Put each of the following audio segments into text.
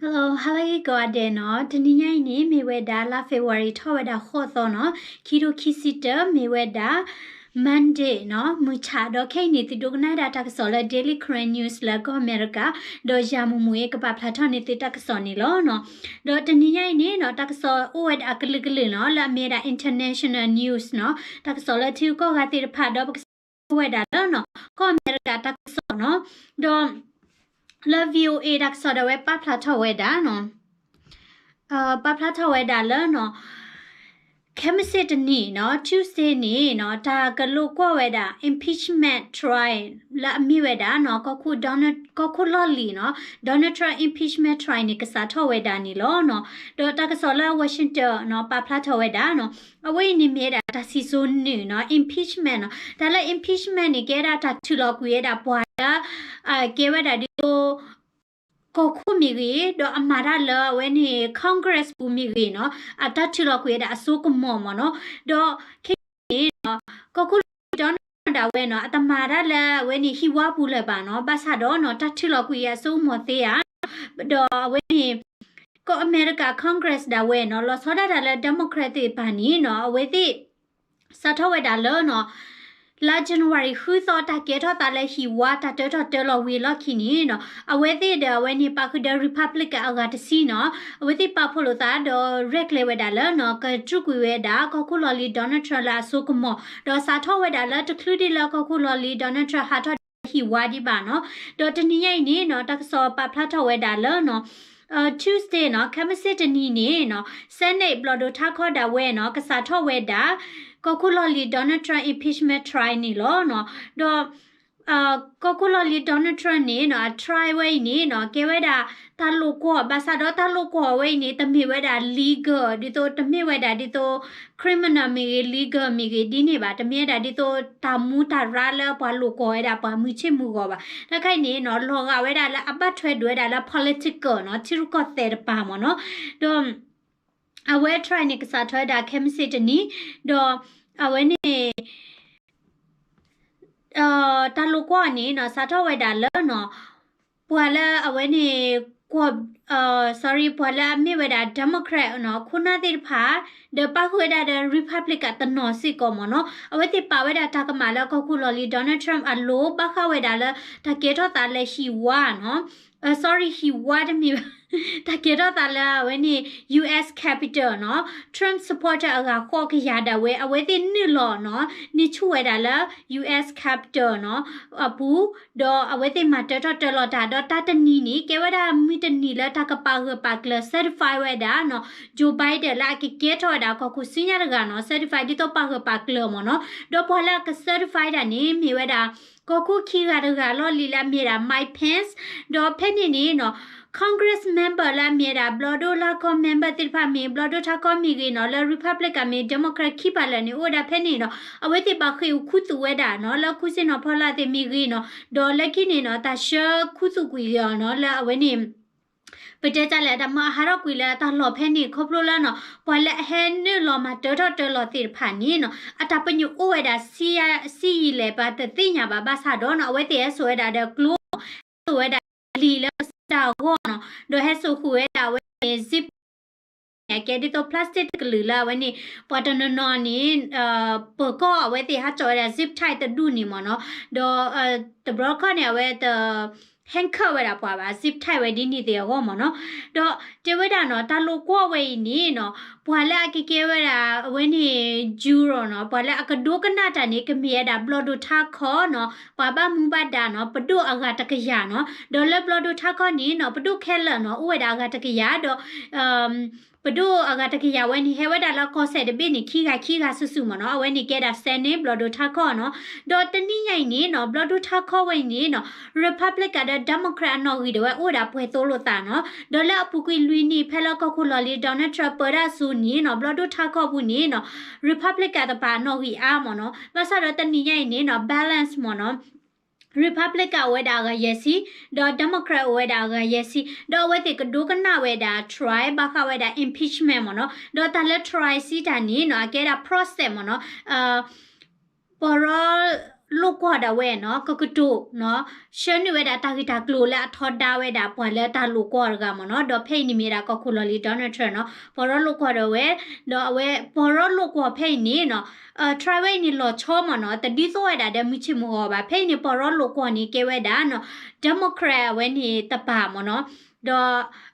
Hello, ဟါလၢဂ့ၤကိးဂၤဒဲးနီၤ. တနံၤညါအံၤန့ၣ် မ့ၢ်ဝဲဒၣ်လါ February ထီၣ်ဝဲဒၣ်ဃိးသီနီၤ, ခံထိခံဆံတၢ မ့ၢ်ဝဲဒၣ် Monday နီၤ, မုၢ်ဆၣ်ဒီး ခဲအံၤန့ၣ် သုဒိကနၣ်ဒၣ်တၢ်ကစီၣ်လၢ Daily Karen News လၢကီၢ်အမဲရကၤ, ဒီးယၤမူးမူးအံၤ ကပာ်ဖျါထီၣ်န့ၢ်သုတၢ်ကစီၣ်န့ၣ်လီၤနီၤ. ဒီးတနံၤညါအံၤန့ၣ်နီၤ တၢ်ကစီၣ်အိၣ်ဝဲဒၣ်အကလုာ်ကလုာ်နီၤ, လၢအမ့ၢ်ဝဲဒၣ် international news နီၤ, တၢ်ကစီၣ်လၢထံဂုၤကီၢ်ဂၤသ့ၣ်တဖၣ် ဒီးပကစးထီၣ်ဝဲဒၣ်လၢနီၤ ကီၢ်အမဲရကၤတၢ်ကစီၣ်နီၤ, ဒီး လၢ VOA တၢ်ကစီၣ်ဒၣ်ဝဲပာ်ဖျါထီၣ်ဝဲဒၣ်နီၤ, ပာ်ဖျါထီၣ်ဝဲဒၣ်လၢနီၤ ခဲမုၢ်ဆ့ၣ်တနံၤနီၤ Tuesday န့ၣ်နီၤ တၢ်ကလိာ်ကွီၢ်ဝဲဒၣ် impeachment trial လၢအမ့ၢ်ဝဲဒၣ်နီၤ ကီၢ်ခိၣ် Donald ကီၢ်ခိၣ်လီၢ်လံၤနီၤ Donald Trump impeachment trial န့ၣ် ကစးထီၣ်ဝဲဒၣ်န့ၣ်လီၤနီၤ. ဒီးတၢ်ကစီၣ်လၢ Washington နီၤ ပာ်ဖျါထီၣ်ဝဲဒၣ်နီၤ အဝဲအံၤန့ၣ်မ့ၢ်ဝဲဒၣ်တၢ်စံၣ်စိၤနုာ်နီၤ impeachment နီၤ. တၢ်လၢ impeachment န့ၣ် ကဲဒၣ်တၢ်ထုးလီၤကွံာ်ဝဲဒၣ်ပှၤလၢ ကဲဝဲဒၣ်ဒ်သိး ကီၢ်ခိၣ်မ့ၢ်ဂ့ၤ ဒီးအမၤတၢ်လၢအဝဲန့ၣ် Congress ပူၤမ့ၢ်ဂ့ၤနီၤ အတၢ်ထုးလီၤကွံာ်ဝဲဒၣ်အစိကမီၤမ့ၢ်နီၤ. ဒီးခဲအံၤန့ၣ်နီၤ ကီၢ်ခိၣ်လီၢ်လံၤ Donald Trump ဒၣ်ဝဲနီၤ အတမၤတၢ်လၢအဝဲန့ၣ်ဟံၣ်ဝါပူၤလၢၤဘၣ်နီၤ, ဘၣ်ဆၣ်ဒီးနီၤ တၢ်ထုးလီၤကွံာ်အစိကမီၤသ့ဧါ. ဒီးအဝဲန့ၣ် ကီၢ်အမဲရကၤ Congress ဒၣ်ဝဲနီၤ လီၤဆီဒၣ်တၢ်လၢ Democrat သ့ၣ်တဖၣ်န့ၣ်နီၤ အဝဲသ့ၣ် စးထီၣ်ဝဲဒၣ်လၢနီၤ လါ January ဃုသီ တၢ်ကဲထီၣ်သးလၢဟံၣ်ဝါ တၢ်တၢထီၣ်တၢလီၤဝံၤအလီၢ်ခံန့ၣ်နီၤ အဝဲသ့ၣ်ဒီးအဝဲန့ၣ် ပာ်ဃုာ်ဒီး Republican အဂၤတဆံနီၤ အဝဲသ့ၣ်ပာ်ဖှိၣ်လိာ်သးဒီးရဲၣ်ကျဲၤဝဲဒၣ်လၢနီၤ ကတြူာ်ကွံာ်ဝဲဒၣ် ကီၢ်ခိၣ်လီၢ်လံၤ Donald Trump လၢအစိကမီၤ ဒီးစးထီၣ်ဝဲဒၣ်လၢတချုးဒံးလၢကီၢ်ခိၣ်လီၢ်လံၤ Donald Trump ဟးထီၣ်ဒံးလၢဟံၣ်ဝါဒံးဘၣ်နီၤ. ဒီးတနံၤညါအံၤန့ၣ်နီၤ တၢ်ကစီၣ်ပာ်ဖျါထီၣ်ဝဲဒၣ်လၢနီၤ Tuesday နီၤ ခဲမုၢ်ဆ့ၣ်တနံၤန့ၣ်နီၤ Senate ဘျီၣ်ဒိၣ်ထါခီဒၣ်ဝဲနီၤ ကစးထီၣ်ဝဲဒၣ် ကီၢ်ခိၣ်လီၢ်လံၤ Donald Trump impeachment trial န့ၣ်လီၤနီၤ. ဒီး ကီၢ်ခိၣ်လီၢ်လံၤ Donald Trump န့ၣ်နီၤ အ trial ဝဲအံၤန့ၣ်နီၤ ကဲဝဲဒၣ် တၢ်လိာ်ကွီၢ် ဘၣ်ဆၣ်ဒီးတၢ်လိာ်ကွီၢ်ဝဲအံၤန့ၣ် တမ့ၢ်ဝဲဒၣ် legal ဒ်သိး တမ့ၢ်ဝဲဒၣ်ဒ်သိး criminal မ့ၢ်ဂ့ၤ legal မ့ၢ်ဂ့ၤ ဒ်န့ၣ်ဘၣ်, တမ့ၢ်ဝဲဒၣ်ဒ်သိး တၢ်မူတၢ်ရၢလၢပှၤလိာ်ကွီၢ်ဝဲဒၣ် ပှၤမုာ်ဆ့ၣ်မုာ်ဂီၤဘၣ်. တၢ်ခါအံၤန့ၣ်နီၤ လီၤဂာ်ဝဲဒၣ်လၢအဘၣ်ထွဲဒိၣ်ဝဲဒၣ်လၢ political နီၤ ထံရူၢ်ကီၢ်သဲးတပၤမ့ၢ်နီၤ. ဒီး အဝဲ trial န့ၣ် ကစးထီၣ်ဝဲဒၣ်ခဲမုၢ်ဆ့ၣ်တနံၤ, ဒီးအဝဲန့ၣ် တၢ်လိာ်ကွီၢ်န့ၣ်နီၤ စးထီၣ်ဝဲဒၣ်လၢနီၤ ပှၤလၢအဝဲန့ၣ် ကွီၢ် sorry ပှၤလၢအမ့ၢ်ဝဲဒၣ် Democrat နီၤ ခိၣ်နၢ်သ့ၣ်တဖၣ် ဒီးပၣ်ဃုာ်ဝဲဒၣ်ဒီး Republican တနီၤစ့ၢ်ကီးမ့ၢ်နီၤ အဝဲသ့ၣ်ပာ်ဝဲဒၣ်တၢ်ကမၣ်လၢကီၢ်ခိၣ်လီၢ်လံၤ Donald Trump အလိၤ ဘၣ်ဃးဝဲဒၣ်လၢ တၢ်ကဲထီၣ်သးလၢဟံၣ်ဝါနီၤ sorry ဟံၣ်ဝါတမ့ၢ်ဘၣ် တၢ်ကဲထီၣ်သးလၢအဝဲန့ၣ် U S Capitol နီၤ Trump supporter အဂၤဃိးကယၤဒၣ်ဝဲ အဝဲသ့ၣ်နုာ်လီၤနီၤ န့ၢ်ဆူၣ်ဝဲဒၣ်လၢ U S Capitol နီၤ အပူၤ ဒီးအဝဲသ့ၣ်မၤတၢထီၣ်တၢလီၤတၢ် ဒီးတၢ်တနံၤန့ၣ် ကဲဝဲဒၣ်မုၢ်တနံၤလၢတၢ်ကပာ်ဂၢၢ်ပာ်ကျၢၤ certify ဝဲဒၣ်နီၤ Joe Biden လၢအကကဲထီၣ်ဝဲဒၣ်ကီၢ်ခိၣ်ဆူညါတဂၤနီၤ certify ဒ်သိးပာ်ဂၢၢ်ပာ်ကျၢၤမ့ၢ်နီၤ ဒီးပှၤလၢအက certify တၢ်န့ၣ် မ့ၢ်ဝဲဒၣ် ကီၢ်ခိၣ်ခံဂၤတဂၤလီၢ်လံၤလၢအမ့ၢ်ဝဲဒၣ် Mike Pence ဒီးဖဲန့ၣ်န့ၣ်နီၤ Congress member လၢအမ့ၢ်ဝဲဒၣ် ဘျီၣ်ဒိၣ်ထါခီ member သ့ၣ်တဖၣ်မ့ၢ် ဘျီၣ်ဒိၣ်ထါခီမ့ၢ်ဂ့ၤနီၤ လၢ Republican မ့ၢ် Democrat ခံပၤလၢာ်န့ၣ် အိၣ်ဝဲဒၣ်ဖဲန့ၣ်နီၤ အဝဲသ့ၣ်ဘၣ်ဃ့ၢ်အိၣ်ခူသူၣ်ဝဲဒၣ်နီၤ လၢခူစ့ၣ်နီၤဖီလာ်သ့ၣ်မ့ၢ်ဂ့ၤနီၤ ဒီးလၢခံန့ၣ်နီၤ တၢ်ဆှၢခူသူၣ်ကွံာ်အီၤနီၤ လၢအဝဲန့ၣ် ပတဲတၢ်လဲၣ် တၢ်မၤအဟးထီၣ်ကွံာ်လၢတၢ်လီၢ်ဖဲန့ၣ် ခီဖျိလၢနီၤ ပှၤလၢအဟဲနုာ်လီၤမၤတၢထီၣ်တၢလီၤသ့ၣ်တဖၣ်န့ၣ်နီၤ အတၢ်ပညိၣ်အိၣ်ဝဲဒၣ် ဆံးယံာ်လဲၣ် ပတသ့ၣ်ညါဘၣ် ဘၣ်ဆၣ်ဒီးနီၤ အဝဲသ့ၣ်ဟဲစိာ်ဝဲဒၣ်ဒီးကျိ ဟဲစိာ်ဝဲဒၣ်လံာ်လၢကစၢ်အဂီၢ်နီၤ ဒီးဟဲစိာ်ဃုာ်ဝဲဒၣ်အဝဲန့ၣ် zip န့ၣ် အကဲဒ်သိး plastic တကလုာ်လၢအဝဲန့ၣ် ပှၤတနီၤနီၤန့ၣ် ပၢၤကီၢ်အဝဲသ့ၣ်ဟးစိာ်ဝဲဒၣ် zip tie တဒူၣ်န့ၣ်မ့ၢ်နီၤ ဒီး တဘျီခီန့ၣ် အဝဲတ handcuff ဝဲဒၣ်ပှၤဘၣ် zip tie ဝဲဒ်န့ၣ်သ့ၣ်အဂီၢ်မ့ၢ်နီၤ ဒီးတဲဝဲဒၣ်နီၤ တၢ်လိာ်ကွီၢ်ဝဲအံၤန့ၣ်နီၤ ပှၤလၢအကကဲဝဲဒၣ် အဝဲန့ၣ် juror နီၤ ပှၤလၢအကဒိကနၣ်တၢ်န့ၣ် ကမ့ၢ်ဝဲဒၣ် ဘျီၣ်ဒိၣ်ထါခီနီၤ ပှၤဘၣ်မူဘၣ်ဒါနီၤ ပဒိၣ်အဂၤတကယၤနီၤ ဒီးလၢဘျီၣ်ဒိၣ်ထါခီန့ၣ်နီၤ ပဒိၣ်ခဲလၢာ်နီၤ အိၣ်ဝဲဒၣ်အဂၤတကယၤ ဒီး ပဒိၣ်အဂၤတကယၤဝဲန့ၣ် ဟဲဝဲဒၣ်လၢကီၢ်စဲၣ်တဘ့ၣ်န့ၣ် ခံဂၤခံဂၤစုာ်စုာ်မ့ၢ်နီၤ အဝဲန့ၣ်ကဲဒၣ် Senate ဘျီၣ်ဒိၣ်ထါခီနီၤ ဒီးတနံၤညါအံၤန့ၣ်နီၤ ဘျီၣ်ဒိၣ်ထါခီဝဲအံၤန့ၣ်နီၤ Republican ဒီး Democrat အနီၣ်ဂံၢ်ဒၣ်ဝဲအိၣ်ဝဲဒၣ်ပှဲၤသိလိာ်သးနီၤ ဒီးလၢအပူၤကွံာ်လွံၢ်နံၣ် ဖဲလၢကီၢ်ခိၣ်လီၢ်လံၤ Donald Trump ပၢတၢ်အစိၤန့ၣ်နီၤ ဘျီၣ်ဒိၣ်ထါခီပူၤန့ၣ်နီၤ Republican တပၤအနီၣ်ဂံၢ်အါမ့ၢ်နီၤ ဘၣ်ဆၣ်ဒီးတနံၤညါအံၤန့ၣ်နီၤ balance မ့ၢ်နီၤ Republican အိၣ်ဝဲဒၣ်အဂၤယဲၢ်ဆံ, ဒီး Democrat အိၣ်ဝဲဒၣ်အဂၤယဲၢ်ဆံ, ဒီးအဝဲသ့ၣ်ကဒိကနၣ်ဝဲဒၣ် trial ဘၣ်ဃးဝဲဒၣ် impeachment မ့ၢ်နီၤ, ဒီးတၢ်လၢ trial စံးတၢ်န့ၣ်နီၤ အကဲဒၣ် process မ့ၢ်နီၤ, ပီၢ်ရီ လိၣ်ကွီၢ်ဒၣ်ဝဲနီၤ ကကတိၤနီၤ ဆှၢနုာ်ဝဲဒၣ်တၢ်ဂ့ၢ်တၢ်ကျိၤလၢအထီဒါဝဲဒၣ်ပှၤလၢတၢ်လိၣ်ကွီၢ်တဂၤမ့ၢ်နီၤ. ဒီးဖဲအံၤန့ၣ်မ့ၢ်ဒၣ်ကီၢ်ခိၣ်လီၢ်လံၤ Donald Trump နီၤ ပီၢ်ရီလိၣ်ကွီၢ်ဒၣ်ဝဲ, ဒီးအဝဲပီၢ်ရီလိၣ်ကွီၢ်ဖဲအံၤန့ၣ်နီၤ try ဝဲအံၤန့ၣ်လီၤဆီမ့ၢ်နီၤ တဒ်သိးဝဲဒၣ်ဒီးမုၢ်ဆ့ၣ်မုၢ်ဂီၤဘၣ်. ဖဲအံၤန့ၣ် ပီၢ်ရီလိၣ်ကွီၢ်န့ၣ် ကဲဝဲဒၣ်နီၤ Democrat အဝဲန့ၣ်တပၤမ့ၢ်နီၤ ဒီး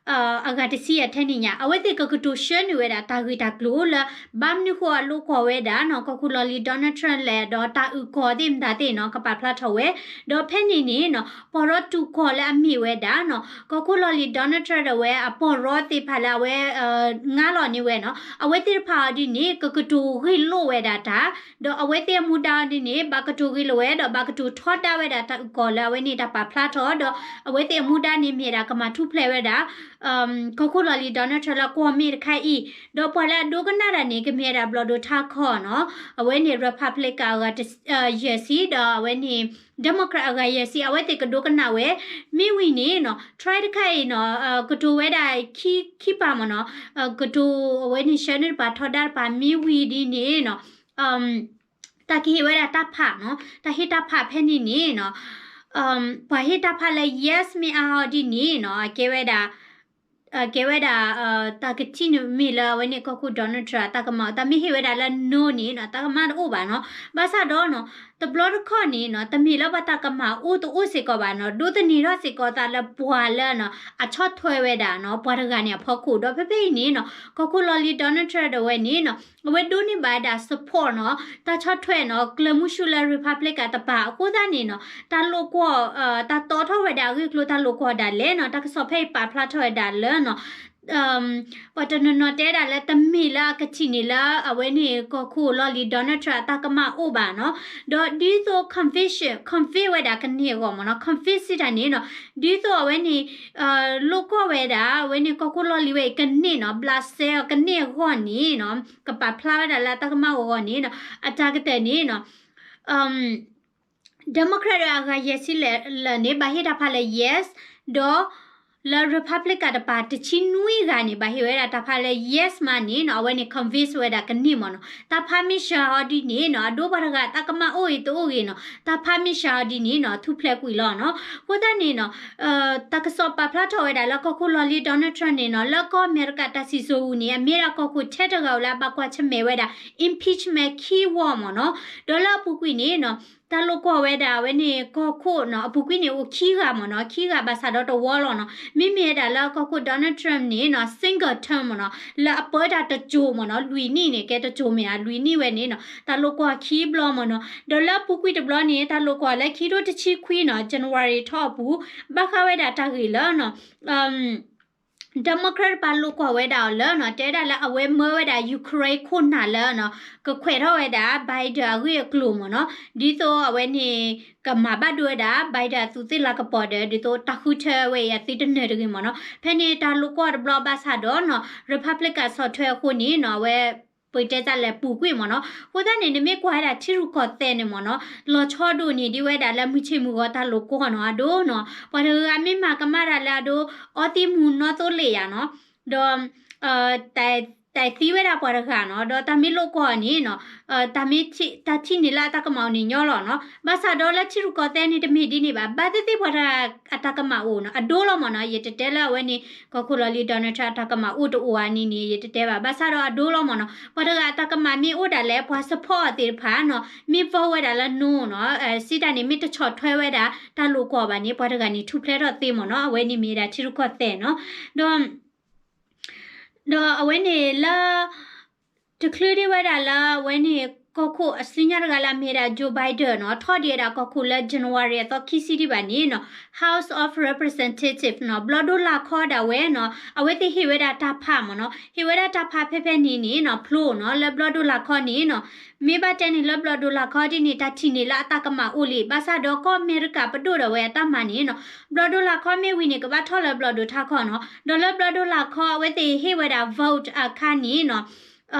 အဂၤတဆံယဲၢ်ထဲန့ၣ်ညါ အဝဲသ့ၣ်ကကတိၤဆှၢနုာ်ဝဲဒၣ်တၢ်ဂ့ၢ်တၢ်ကျိၤလၢ ဘၣ်မနုၤဃိအလိၣ်ကွီၢ်ဝဲဒၣ်နီၤ ကီၢ်ခိၣ်လီၢ်လံၤ Donald Trump လဲၣ် ဒီးတၢ်အုၣ်ကီၤသ့ၣ်မတၤသ့ၣ်နီၤ ကပာ်ဖျါထီၣ်ဝဲ. ဒီးဖဲန့ၣ်န့ၣ်နီၤ ပီၢ်ရီတူၢ်ကီၢ်လၢအမ့ၢ်ဝဲဒၣ်နီၤ ကီၢ်ခိၣ်လီၢ်လံၤ Donald Trump ဒၣ်ဝဲအပီၢ်ရီသ့ၣ်တဖၣ်လၢအဝဲ ငါလီၤန့ၢ်ဝဲနီၤ အဝဲသ့ၣ်တဖၣ်အီၤဒ်န့ၣ် ကကတိၤဂ့ၢ်လိာ်ဝဲဒၣ်တၢ် ဒီးအဝဲသ့ၣ်အမူဒါအီၤဒ်န့ၣ် ဘၣ်ကတိၤဂ့ၢ်လိာ်ဝဲ ဒီးဘၣ်ကတိၤထီဒါဝဲဒၣ်တၢ်အုၣ်ကီၤလၢအဝဲန့ၣ်တၢ်ပာ်ဖျါထီၣ် ဒီးအဝဲသ့ၣ်အမူဒါန့ၣ်မ့ၢ်ဒၣ်ကမၤထူၣ်ဖျဲးဝဲဒၣ် ကီၢ်ခိၣ်လီၢ်လံၤ Donald Trump လၢကွီၢ်မ့ၢ်တခါအံၤ, ဒီးပှၤလၢအဒိကနၣ်တၢ်န့ၣ် ကမ့ၢ်ဝဲဒၣ်ဘျီၣ်ဒိၣ်ထါခီနီၤ, အဝဲန့ၣ် Republican အဂၤ ယဲၢ်ဆံ ဒီးအဝဲန့ၣ် Democrat အဂၤယဲၢ်ဆံ အဝဲသ့ၣ်ကဒိကနၣ်ဝဲ, မ့ၢ်ဝံၤန့ၣ်နီၤ try တခါအံၤနီၤ ကတိၤဝဲဒၣ်ခံ ခံပၤမ့ၢ်နီၤ, ကတိၤအဝဲန့ၣ် ဆှၢနုာ်တပၤထီဒါတပၤ မ့ၢ်ဝံၤဒ်န့ၣ်နီၤ တၢ်ကဟ့ၣ်ဝဲဒၣ်တၢ်ဖးနီၤ, တၢ်ဟ့ၣ်တၢ်ဖးဖဲန့ၣ်န့ၣ်နီၤ, ပှၤဟ့ၣ်တၢ်ဖးလၢ yes မ့ၢ်အါအီၤဒ်န့ၣ်နီၤ အကဲဝဲဒၣ် ကဲဝဲဒၣ် တၢ်ကထံၣ်န့ၣ်မ့ၢ်လၢအဝဲန့ၣ်ကီၢ်ခိၣ် Donald Trump အတၢ်ကမၣ်အိၣ်, တၢ်မ့ၢ်ဟ့ၣ်ဝဲဒၣ်လၢ no န့ၣ်နီၤ တၢ်ကမၣ်တအိၣ်ဘၣ်နီၤ. ဘၣ်ဆၣ်ဒီးနီၤ တဘျီတခီၣ်န့ၣ်နီၤ တမ့ၢ်လၢပှၤတၢ်ကမၣ်အိၣ်တအိၣ်စ့ၢ်ကီးဘၣ်နီၤ, ဒိးသန့ၤထီၣ်စ့ၢ်ကီးသးလၢပှၤလၢနီၤ အဆီၣ်ထွဲဝဲဒၣ်နီၤ ပှၤတဂၤန့ၣ်အဖီခိၣ်, ဒီးဖဲဖဲအံၤန့ၣ်နီၤ ကီၢ်ခိၣ်လီၢ်လံၤ Donald Trump ဒၣ်ဝဲန့ၣ်နီၤ အဝဲဒိးန့ၢ်ဘၣ်ဝဲဒၣ် support နီၤ, တၢ်ဆီၣ်ထွဲနီၤ ကျၢၤမုၢ်ဆူၣ်လၢ Republican တပၤအဃိသတးန့ၣ်နီၤ တၢ်လိာ်ကွီၢ် တၢ်တီထီၣ်ဝဲဒၣ်အဂ့ၢ်အကျိၤ တၢ်လိာ်ကွီၢ်ဒၣ်လဲာ်နီၤ, တၢ်ကစီၣ်ဖဲအံၤပာ်ဖျါထီၣ်ဝဲဒၣ်လၢနီၤ ပှၤတနီၤနီၤတဲဒၣ်လၢတမ့ၢ်လၢအကထံၣ်န့ၣ်လၢအဝဲန့ၣ်ကီၢ်ခိၣ်လီၢ်လံၤ Donald Trump အတၢ်ကမၣ်အိၣ်ဘၣ်နီၤ, ဒီးဒ်သိး conviction convict ဝဲဒၣ်ကန့ၢ်အဂီၢ်မ့ၢ်နီၤ, convict စံးတၢ်န့ၣ်နီၤ ဒ်သိးအဝဲန့ၣ် လိာ်ကွီၢ်ဝဲဒၣ် အဝဲန့ၣ်ကီၢ်ခိၣ်လီၢ်လံၤဝဲအံၤကန့ၢ်နီၤ ဘျးစဲအီၤ ကန့ၢ်အဂီၢ်န့ၣ်နီၤ ကပာ်ဖျါဝဲဒၣ်လၢအတၢ်ကမၣ်အိၣ်အဂီၢ်န့ၣ်နီၤ အတၢ်ကတၢၢ်န့ၣ်နီၤ Democrat အဂၤယဲၢ်ဆံလၢာ်န့ၣ် ဘၣ်ဟ့ၣ်တၢ်ဖးလၢ yes ဒီး လၢ Republican တပၤ တဆံနွံဂၤန့ၣ် ဘၣ်ဟ့ၣ်ဝဲဒၣ်တၢ်ဖးလၢ yes မးန့ၣ်နီၤ အဝဲန့ၣ် convict ဝဲဒၣ်ကန့ၢ်မ့ၢ်နီၤ, တၢ်ဖးမ့ၢ်စှၤအီၤဒ်န့ၣ်နီၤ အဒိပှၤတဂၤတၢ်ကမၣ်အိၣ်အံၤတအိၣ်ဂ့ၤနီၤ, တၢ်ဖးမ့ၢ်စှၤအီၤဒ်န့ၣ်နီၤ ထူၣ်ဖျဲးကွံာ်လီၤနီၤ. အဃိသတးန့ၣ်နီၤ တၢ်ကစီၣ်ပာ်ဖျါထီၣ်ဝဲဒၣ်လၢကီၢ်ခိၣ်လီၢ်လံၤ Donald Trump န့ၣ်နီၤ လၢကီၢ်အမဲရကၤတၢ်စံၣ်စိၤအပူၤန့ၣ် အမ့ၢ်ဒၣ်ကီၢ်ခိၣ်ထဲတဂၤဧိၤလၢအဘၣ်ကွၢ်ဆၢၣ်မဲာ်ဝဲဒၣ် impeachment ခံဝီမ့ၢ်နီၤ, ဒီးလၢအပူၤကွံာ်န့ၣ်နီၤ တၢ်လိာ်ကွီၢ်ဝဲဒၣ်အဝဲန့ၣ်ကီၢ်ခိၣ်နီၤ အပူၤကွံာ်န့ၣ်အိၣ်ခံဂၤမ့ၢ်နီၤ, ခံဂၤဘၣ်ဆၣ်ဒီးတဝီလီၤနီၤ, မ့မ့ၢ်ဝဲဒၣ်လၢကီၢ်ခိၣ် Donald Trump န့ၣ်နီၤ single term မ့ၢ်နီၤ လၢအပၢတၢ်တစိၤမ့ၢ်နီၤ လွံၢ်နံၣ်န့ၣ် ကဲတစိၤမ့ၢ်ဧါ လွံၢ်နံၣ်ဝဲန့ၣ်နီၤ တၢ်လိာ်ကွီၢ်ခံဘျီမ့ၢ်နီၤ, ဒီးလၢအပူၤကွံာ်တဘျီန့ၣ် တၢ်လိာ်ကွီၢ်လၢခံထိတဆံခွံနီၤ January ထီၣ်အပူၤ ဘၣ်ဃးဝဲဒၣ်တၢ်ဂ့ၢ်လၢနီၤ Democrat တပၤလိာ်ကွီၢ်ဝဲဒၣ်အီၤလၢနီၤ တဲဝဲဒၣ်လၢအဝဲမၢဝဲဒၣ် Ukraine ခိၣ်နၢ်လၢနီၤ ကခွဲးထီၣ်ဝဲဒၣ် Biden အဂ့ၢ်အကျိၤမ့ၢ်နီၤ, ဒ်သိးအဝဲန့ၣ် ကမၤဘၣ်ဒိဝဲဒၣ် Biden အသူးသ့ၣ်လၤကပီၤဒီး ဒ်သိးတၢ်ဃုထၢဝဲအံၤအသုတနၢၤတဂ့ၤမ့ၢ်နီၤ, ဖဲန့ၣ်တၢ်လိာ်ကွီၢ်တဘျီဘၣ်ဆၣ်ဒီးနီၤ Republican ဆီၣ်ထွဲအဃိန့ၣ်နီၤ အဝဲ ပတဲတၢ်လဲၤပူၤကွံာ်မ့ၢ်နီၤ, အဃိသတးန့ၣ် နမ့ၢ်ကွၢ်ဝဲဒၣ်ထံရူၢ်ကီၢ်သဲးန့ၣ်မ့ၢ်နီၤ လီၤဆီဒိၣ်န့ၢ်ဒံးဝဲဒၣ်လၢမုၢ်ဆ့ၣ်မုၢ်ဂီၤတၢ်လိာ်ကွီၢ်နီၤ အဒိနီၤ, ပှၤတဂၤမ့ၢ်မၤကမၣ်တၢ်လၢအဒိ အီသံးမူၤနီသိလ့ၣ်ယၤနီၤ, ဒီး တၢ်သံဝဲဒၣ်ပှၤတဂၤနီၤ, ဒီးတၢ်မ့ၢ်လိာ်ကွီၢ်အီၤန့ၣ်နီၤ တၢ်မ့ၢ် တၢ်ထံၣ်န့ၢ်လၢအတၢ်ကမၣ်အိၣ်န့ၣ်ညီလီၤနီၤ, ဘၣ်ဆၣ်ဒီးလၢထံရူၢ်ကီၢ်သဲးန့ၣ် တမ့ၢ်ဒ်န့ၣ်ဘၣ်, ဘၣ်သ့ၣ်သ့ၣ်ပှၤတဂၤအတၢ်ကမၣ်အိၣ်နီၤ အဒိလီၤမ့ၢ်နီၤ, ယတတဲလၢအဝဲန့ၣ် ကီၢ်ခိၣ်လီၢ်လံၤ Donald Trump အတၢ်ကမၣ်အိၣ်တအိၣ်ဧါန့ၣ်န့ၣ် ယတတဲဘၣ်, ဘၣ်ဆၣ်ဒီးအဒိလီၤမ့ၢ်နီၤ, ပှၤတဂၤအတၢ်ကမၣ်မ့ၢ်အိၣ်ဒၣ်လဲာ် ပှၤ support အီၤသ့ၣ်တဖၣ်နီၤ မ့ၢ် vote ဝဲဒၣ်လၢ no နီၤ, စံးတၢ်န့ၣ် မ့ၢ်တဆီၣ်ထွဲဝဲဒၣ်တၢ်လိာ်ကွီၢ်ဘၣ်န့ၣ် ပှၤတဂၤန့ၣ်ထူၣ်ဖျဲးထီၣ်သ့မ့ၢ်နီၤ, အဝဲန့ၣ်မ့ၢ်ဝဲဒၣ်ထံရူၢ်ကီၢ်သဲးနီၤ, ဒီး ဒီးအဝဲန့ၣ်လၢ တချုးဒံးဝဲဒၣ်လၢအဝဲန့ၣ် ကီၢ်ခိၣ်အစုညါတဂၤလၢအမ့ၢ်ဝဲဒၣ် Joe Biden နီၤ ထီၣ်ဒံးဝဲဒၣ်ကီၢ်ခိၣ်လၢ January အသီခံဆံဒံးဘၣ်န့ၣ်နီၤ House of Representative နီၤ ဘျီၣ်ဒိၣ်လာ်ခီဒၣ်ဝဲနီၤ အဝဲသ့ၣ်ဟ့ၣ်ဝဲဒၣ်တၢ်ဖးမ့ၢ်နီၤ, ဟ့ၣ်ဝဲဒၣ်တၢ်ဖးဖဲဖဲန့ၣ်န့ၣ်နီၤ ဖျိနီၤ လၢဘျီၣ်ဒိၣ်လာ်ခီန့ၣ်နီၤ မ့ၢ်ဘၣ်တဲန့ၣ်လၢဘျီၣ်ဒိၣ်လာ်ခီဒ်န့ၣ် တၢ်ထံၣ်န့ၢ်လၢအတၢ်ကမၣ်အိၣ်လံ, ဘၣ်ဆၣ်ဒီးကီၢ်အမဲရကၤပဒိၣ်ဒၣ်ဝဲအတၢ်မၤန့ၣ်နီၤ ဘျီၣ်ဒိၣ်လာ်ခီမ့ၢ်ဝံၤန့ၣ် ကဘၣ်ထီၣ်လၢဘျီၣ်ဒိၣ်ထါခီနီၤ, ဒီးလၢဘျီၣ်ဒိၣ်လာ်ခီအဝဲသ့ၣ်ဟ့ၣ်ဝဲဒၣ် vote အခါန့ၣ်နီၤ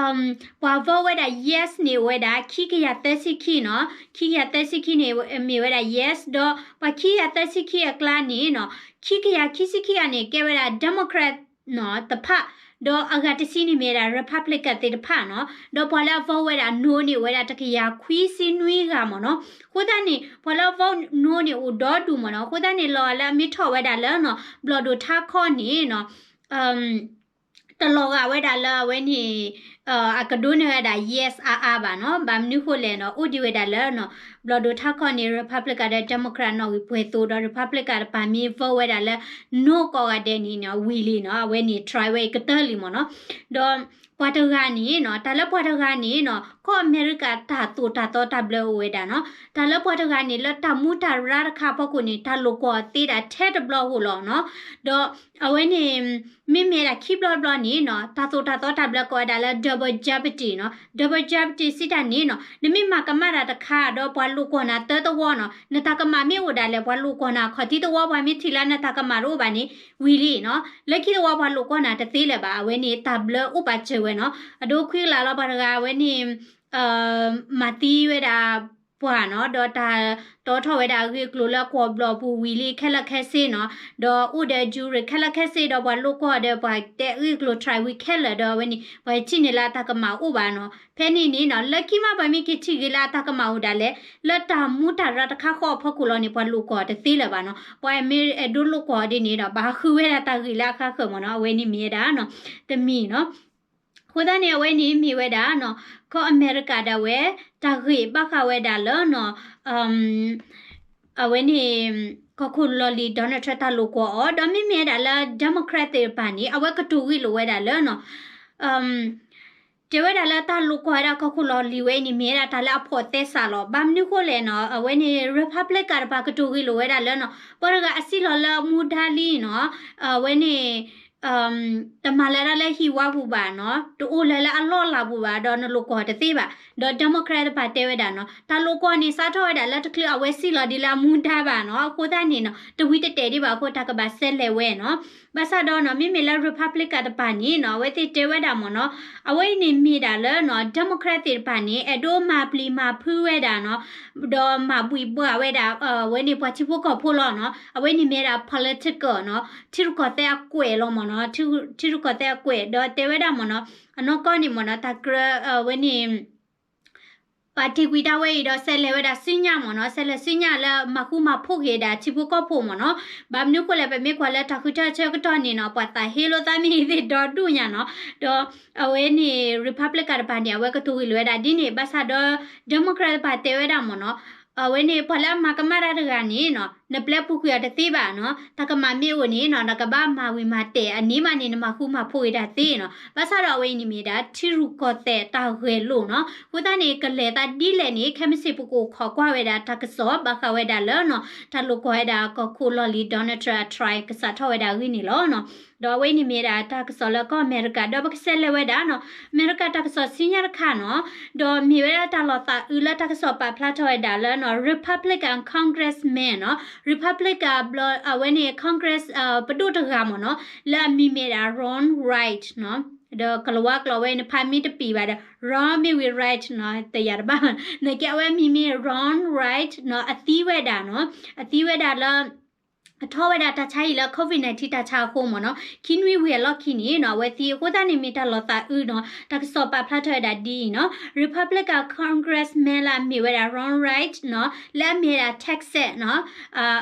ပှၤ vote ဝဲဒၣ် yes န့ၣ်အိၣ်ဝဲဒၣ် ခံကယၤသၢဆံခံနီၤ, ခံကယၤသၢဆံခံန့ၣ်မ့ၢ်ဝဲဒၣ် yes ဒီးပှၤခံကယၤသၢဆံခံအကျါန့ၣ်နီၤ ခံကယၤခံဆံခံဂၤန့ၣ် ကဲဝဲဒၣ် Democrat နီၤ တဖၣ် ဒီးအဂၤတဆံန့ၣ်မ့ၢ်ဝဲဒၣ် Republican သ့ၣ်တဖၣ်နီၤ, ဒီးပှၤလၢအ vote ဝဲဒၣ် no န့ၣ် အိၣ်ဝဲဒၣ်တကယၤခွံဆံနွံဂၤမ့ၢ်နီၤ. အဃိသတးန့ၣ် ပှၤလၢအ vote no န့ၣ် အိၣ်ဒီဒူၣ်မ့ၢ်နီၤ. အဃိသတးန့ၣ် လီၤဂာ်လၢအမ့ၢ်ထီၣ်ဝဲဒၣ်လၢနီၤ ဘျီၣ်ဒိၣ်ထါခီန့ၣ်နီၤ တလီၤဂာ်ဝဲဒၣ်လၢအဝဲန့ၣ် အကဒိးန့ၢ်ဝဲဒၣ် yes အါအါဘၣ်နီၤ. ဘၣ်မနုၤဃိလဲၣ်နီၤ, အိၣ်ဒံးဝဲဒၣ်လၢနီၤ ဘျီၣ်ဒိၣ်ထါခီန့ၣ် Republican ဒီး Democrat နီၣ်ဂံၢ်ပှဲၤသိးဒီး Republican တပၤမ့ၢ် vote ဝဲဒၣ်လၢ no ကိးဂၤဒဲးန့ၣ်နီၤ ဝံၤလံနီၤ. အဝဲန့ၣ် try ဝဲအံၤကတၢၢ်လံမ့ၢ်နီၤ. ဒီးပှၤတဂၤန့ၣ်နီၤ, တၢ်လၢပှၤတဂၤန့ၣ်နီၤ ကီၢ်အမဲရကၤတၢ်သိၣ်တၢ်သီတၢ်ဘျၢအိၣ်ဝဲဒၣ်နီၤ. တၢ်လၢပှၤတဂၤန့ၣ် လၢတၢ်မူတၢ်ရၢတခါအဖီခိၣ်န့ၣ် တၢ်လိာ်ကွီၢ်သ့ဒၣ်ထဲတဘျီဧိၤလီၤနီၤ. ဒီးအဝဲန့ၣ် မ့မ့ၢ်ဒၣ်ခံဘျီတဘျီန့ၣ်နီၤ တၢ်သိၣ်တၢ်သီတၢ်ဘျၢကိးဝဲဒၣ်လၢ double jeopardy နီၤ. Double jeopardy စံးတၢ်န့ၣ်နီၤ နမ့ၢ်မၤကမၣ်တၢ်တခါ ဒီးပှၤလိာ်ကွီၢ်နၤတၢတဝီနီၤ နတၢ်ကမၣ်မ့ၢ်အိၣ်ဒၣ်လဲာ် ပှၤလိာ်ကွီၢ်နၤ ခီၣ်ထံးတဝီ ပှၤမ့ၢ်ထံၣ်လၢနတၢ်ကမၣ်တအိၣ်ဘၣ်န့ၣ် ဝံၤလံနီၤ. လၢခံတဝီ ပှၤလိာ်ကွီၢ်နၤတသ့လၢၤဘၣ်. အဝဲန့ၣ်တၢ်ဘျၢအိၣ်ပာ်စၢၤဝဲနီၤ. အဒိခွံကလးလီၤ ပှၤတဂၤအဝဲန့ၣ် မၤသံဝဲဒၣ်ပှၤနီၤ, ဒီးတၢ်တီထီၣ်ဝဲဒၣ်အဂ့ၢ်အကျိၤလၢကွီၢ်ဘျီၣ်ပူၤဝံၤလံခဲလၢာ်ခဲဆ့နီၤ, ဒီးအိၣ်ဒီး jury ခဲလၢာ်ခဲဆ့ ဒီးပှၤလိာ်ကွီၢ်ဒီးပှၤတဲအဂ့ၢ်အကျိၤ try ဝံၤခဲလၢာ် ဒီးအဝဲန့ၣ် ပှၤထံၣ်န့ၢ်လၢအတၢ်ကမၣ်အိၣ်ဘၣ်နီၤ. ဖဲန့ၣ်န့ၣ်နီၤ လၢခံမးပှၤမ့ၢ်က့ၤထံၣ်ဂ့ၤလၢအတၢ်ကမၣ်အိၣ်ဒၣ်လဲာ် လၢတၢ်မူတၢ်ရၢတခါဃီအဖီခိၣ်လီၤန့ၣ် ပှၤလိာ်ကွီၢ်တသ့လၢၤဘၣ်နီၤ. ပှၤမ့ၢ်အဲၣ်ဒိးလိာ်ကွီၢ်ဒ်န့ၣ်ဒီး ဘၣ်ဃုဝဲဒၣ်တၢ်ဂ့ၢ်လၢအဃါဃၢၤမ့ၢ်နီၤ. အဝဲန့ၣ်မ့ၢ်ဝဲဒၣ်နီၤ တမံၤနီၤ. အဃိသတးန့ၣ် အဝဲန့ၣ်မ့ၢ်ဝဲဒၣ်နီၤ ကီၢ်အမဲရကၤဒၣ်ဝဲ တၢ်ဂ့ၢ်ဘၣ်ဃးဝဲဒၣ်လၢနီၤ အဝဲန့ၣ် ကီၢ်ခိၣ်လီၢ်လံၤ Donald Trump တၢ်လိာ်ကွီၢ်အီၤ, ဒီးမ့မ့ၢ်ဝဲဒၣ်လၢ Democrat သ့ၣ်တဖၣ်န့ၣ် အဝဲကတိၤဂ့ၢ်လိာ်ဝဲဒၣ်လၢနီၤ တဲဝဲဒၣ်လၢတၢ်လိာ်ကွီၢ်ဝဲဒၣ်ကီၢ်ခိၣ်လီၢ်လံၤဝဲအံၤန့ၣ် မ့ၢ်ဝဲဒၣ်တၢ်လၢအဖိးသဲစးလီၤ. ဘၣ်မနုၤဃိလဲၣ်နီၤ အဝဲန့ၣ် Republican တပၤကတိၤဂ့ၢ်လိာ်ဝဲဒၣ်လၢနီၤ ပှၤတဂၤအစံၣ်လီၤလၢအမူဒါလံနီၤ အဝဲန့ၣ် တမၤလၢၤဒၣ်လၢဟံၣ်ဝါပူၤဘၣ်နီၤ, တအိၣ်လၢၤလၢအလီၢ်လၤပူၤဘၣ် ဒီးနလိာ်ကွီၢ်တသ့ဘၣ်. ဒီး Democrat တပၤတဲဝဲဒၣ်နီၤ တၢ်လိာ်ကွီၢ်န့ၣ် စးထီၣ်ဝဲဒၣ်လၢတချုးအဝဲစံၣ်လီၤဒ်လၢအမူဒါဘၣ်နီၤ. အဃိသတးန့ၣ်နီၤ တဝံၤတတဲာ်ဒံးဘၣ်အဃိ တၢ်ကဘၣ်ဆဲးလဲၤဝဲနီၤ. ဘၣ်ဆၣ်ဒီးနီၤ မ့မ့ၢ်လၢ Republican တပၤန့ၣ်နီၤ အဝဲသ့ၣ်တဲဝဲဒၣ်မ့ၢ်နီၤ အဝဲအံၤန့ၣ်မ့ၢ်ဒၣ်လၢနီၤ Democrat သ့ၣ်တဖၣ်န့ၣ် အဲၣ်ဒိးမၤပျံၤမၤဖုးဝဲဒၣ်နီၤ ဒီးမၤဘှံးဘှီးဝဲဒၣ် အဝဲန့ၣ်ပှၤထံဖိကီၢ်ဖိလီၤနီၤ. အဝဲန့ၣ်မ့ၢ်ဒၣ် political နီၤ ထံရူၢ်ကီၢ်သဲးအကွဲးလီၤမ့ၢ်နီၤ. ထံရူၢ်ကီၢ်သဲးအကွဲး ဒီးတဲဝဲဒၣ်မ့ၢ်နီၤ အနီၢ်ကီၢ်န့ၣ်မ့ၢ်နီၤ တၢ်ကြၢးအဝဲန့ၣ် ပာ်တ့ၢ်ကွံာ်ဒၣ်ဝဲအံၤဒီး ဆဲးလဲၤဝဲဒၣ်ဆူညါမ့ၢ်နီၤ, ဆဲးလဲၤဆူညါလၢမၤဃူမၤဖိးက့ၤဒၣ်ထံဖိကီၢ်ဖိမ့ၢ်နီၤ. ဘၣ်မနုၤဃိလဲၣ် ပမ့ၢ်ကွၢ်လၢတၢ်ဃုထၢဆၢကတီၢ်န့ၣ်နီၤ ပှၤသးဟ့လိာ်သးမ့ၢ်ဂ့ၤသ့ၣ်ဒီဒူၣ်ညါနီၤ. ဒီးအဝဲန့ၣ် Republican တပၤန့ၣ် အဝဲကတိၤဂ့ၢ်လိာ်ဝဲဒၣ်ဒ်န့ၣ် ဘၣ်ဆၣ်ဒီး Democrat တပၤတဲဝဲဒၣ်မ့ၢ်နီၤ အဝဲန့ၣ် ပှၤလၢအမၤကမၣ်တၢ်တဂၤန့ၣ်နီၤ နပျဲပူၤကွံာ်အီၤတသ့ဘၣ်နီၤ, တၢ်ကမၣ်မ့ၢ်အိၣ်န့ၣ်နီၤ နကဘၣ်မၤဝံၤမၤတဲာ်အန့ၣ်မးန့ၣ် နမၤဃူမၤဖိးက့ၤတၢ်သ့နီၤ. ဘၣ်ဆၣ်ဒီးအဝဲအံၤန့ၣ်မ့ၢ်ဒၣ် ထံရူၢ်ကီၢ်သဲးတၢ်ဂဲၤလိာ်နီၤ. အဃိသတးန့ၣ် ကလဲၤသးဒ်လဲၣ်န့ၣ် ခဲမုၢ်ဆ့ၣ်ပကအိၣ်ခိးကွၢ်ဝဲဒၣ်တၢ်ကစီၣ် ဘၣ်ဃးဝဲဒၣ်လၢနီၤ တၢ်လိာ်ကွီၢ်ဝဲဒၣ်ကီၢ်ခိၣ်လီၢ်လံၤ Donald Trump အ try ကစးထီၣ်ဝဲဒၣ်အဂ့ၢ်န့ၣ်လီၤနီၤ. ဒီးအဝဲအံၤန့ၣ်မ့ၢ်ဒၣ်တၢ်ကစီၣ်လၢကီၢ်အမဲရကၤ ဒီးပကဆဲးလဲၤဝဲဒၣ်နီၤ အမဲရကၤတၢ်ကစီၣ်ဆူညါတခါနီၤ, ဒီးမ့ၢ်ဝဲဒၣ်တၢ်လီၤသးအုးလၢတၢ်ကစီၣ်ပာ်ဖျါထီၣ်ဝဲဒၣ်လၢနီၤ Republican congressman နီၤ, Republican အဝဲန့ၣ် Congress ပဒိၣ်တဂၤမ့ၢ်နီၤ, လၢအမံၤမ့ၢ်ဒၣ် Ron Wright နီၤ, ဒီးကလၤဝါကျိာ်ဝဲန့ၣ် ဖးမ့ၢ်တပံၤဘၣ်ဒီး Ron မ့ၢ်ဝံၤ Wright နီၤ တယာ်တဘၣ်, နကဲအဝဲအမံၤမ့ၢ် Ron Wright နီၤ, အသံဝဲဒၣ်နီၤ, အသံဝဲဒၣ်လၢ အထီၣ်ဝဲဒၣ်တၢ်ဆါဟံၣ်လၢ COVID nineteen တၢ်ဆါအဃိမ့ၢ်နီၤ, ခံနွံဝံၤအလီၢ်ခံန့ၣ်နီၤ အဝဲသံအဃိသတးန့ၣ် မ့ၢ်တၢ်လီၤသးအုးနီၤ, တၢ်ကစီၣ်ပာ်ဖျါထီၣ်ဝဲဒၣ်ဒ်အံၤနီၤ, Republican congressman လၢအမ့ၢ်ဝဲဒၣ် Ron Wright နီၤ, လၢအမ့ၢ်ဝဲဒၣ် Texas နီၤ,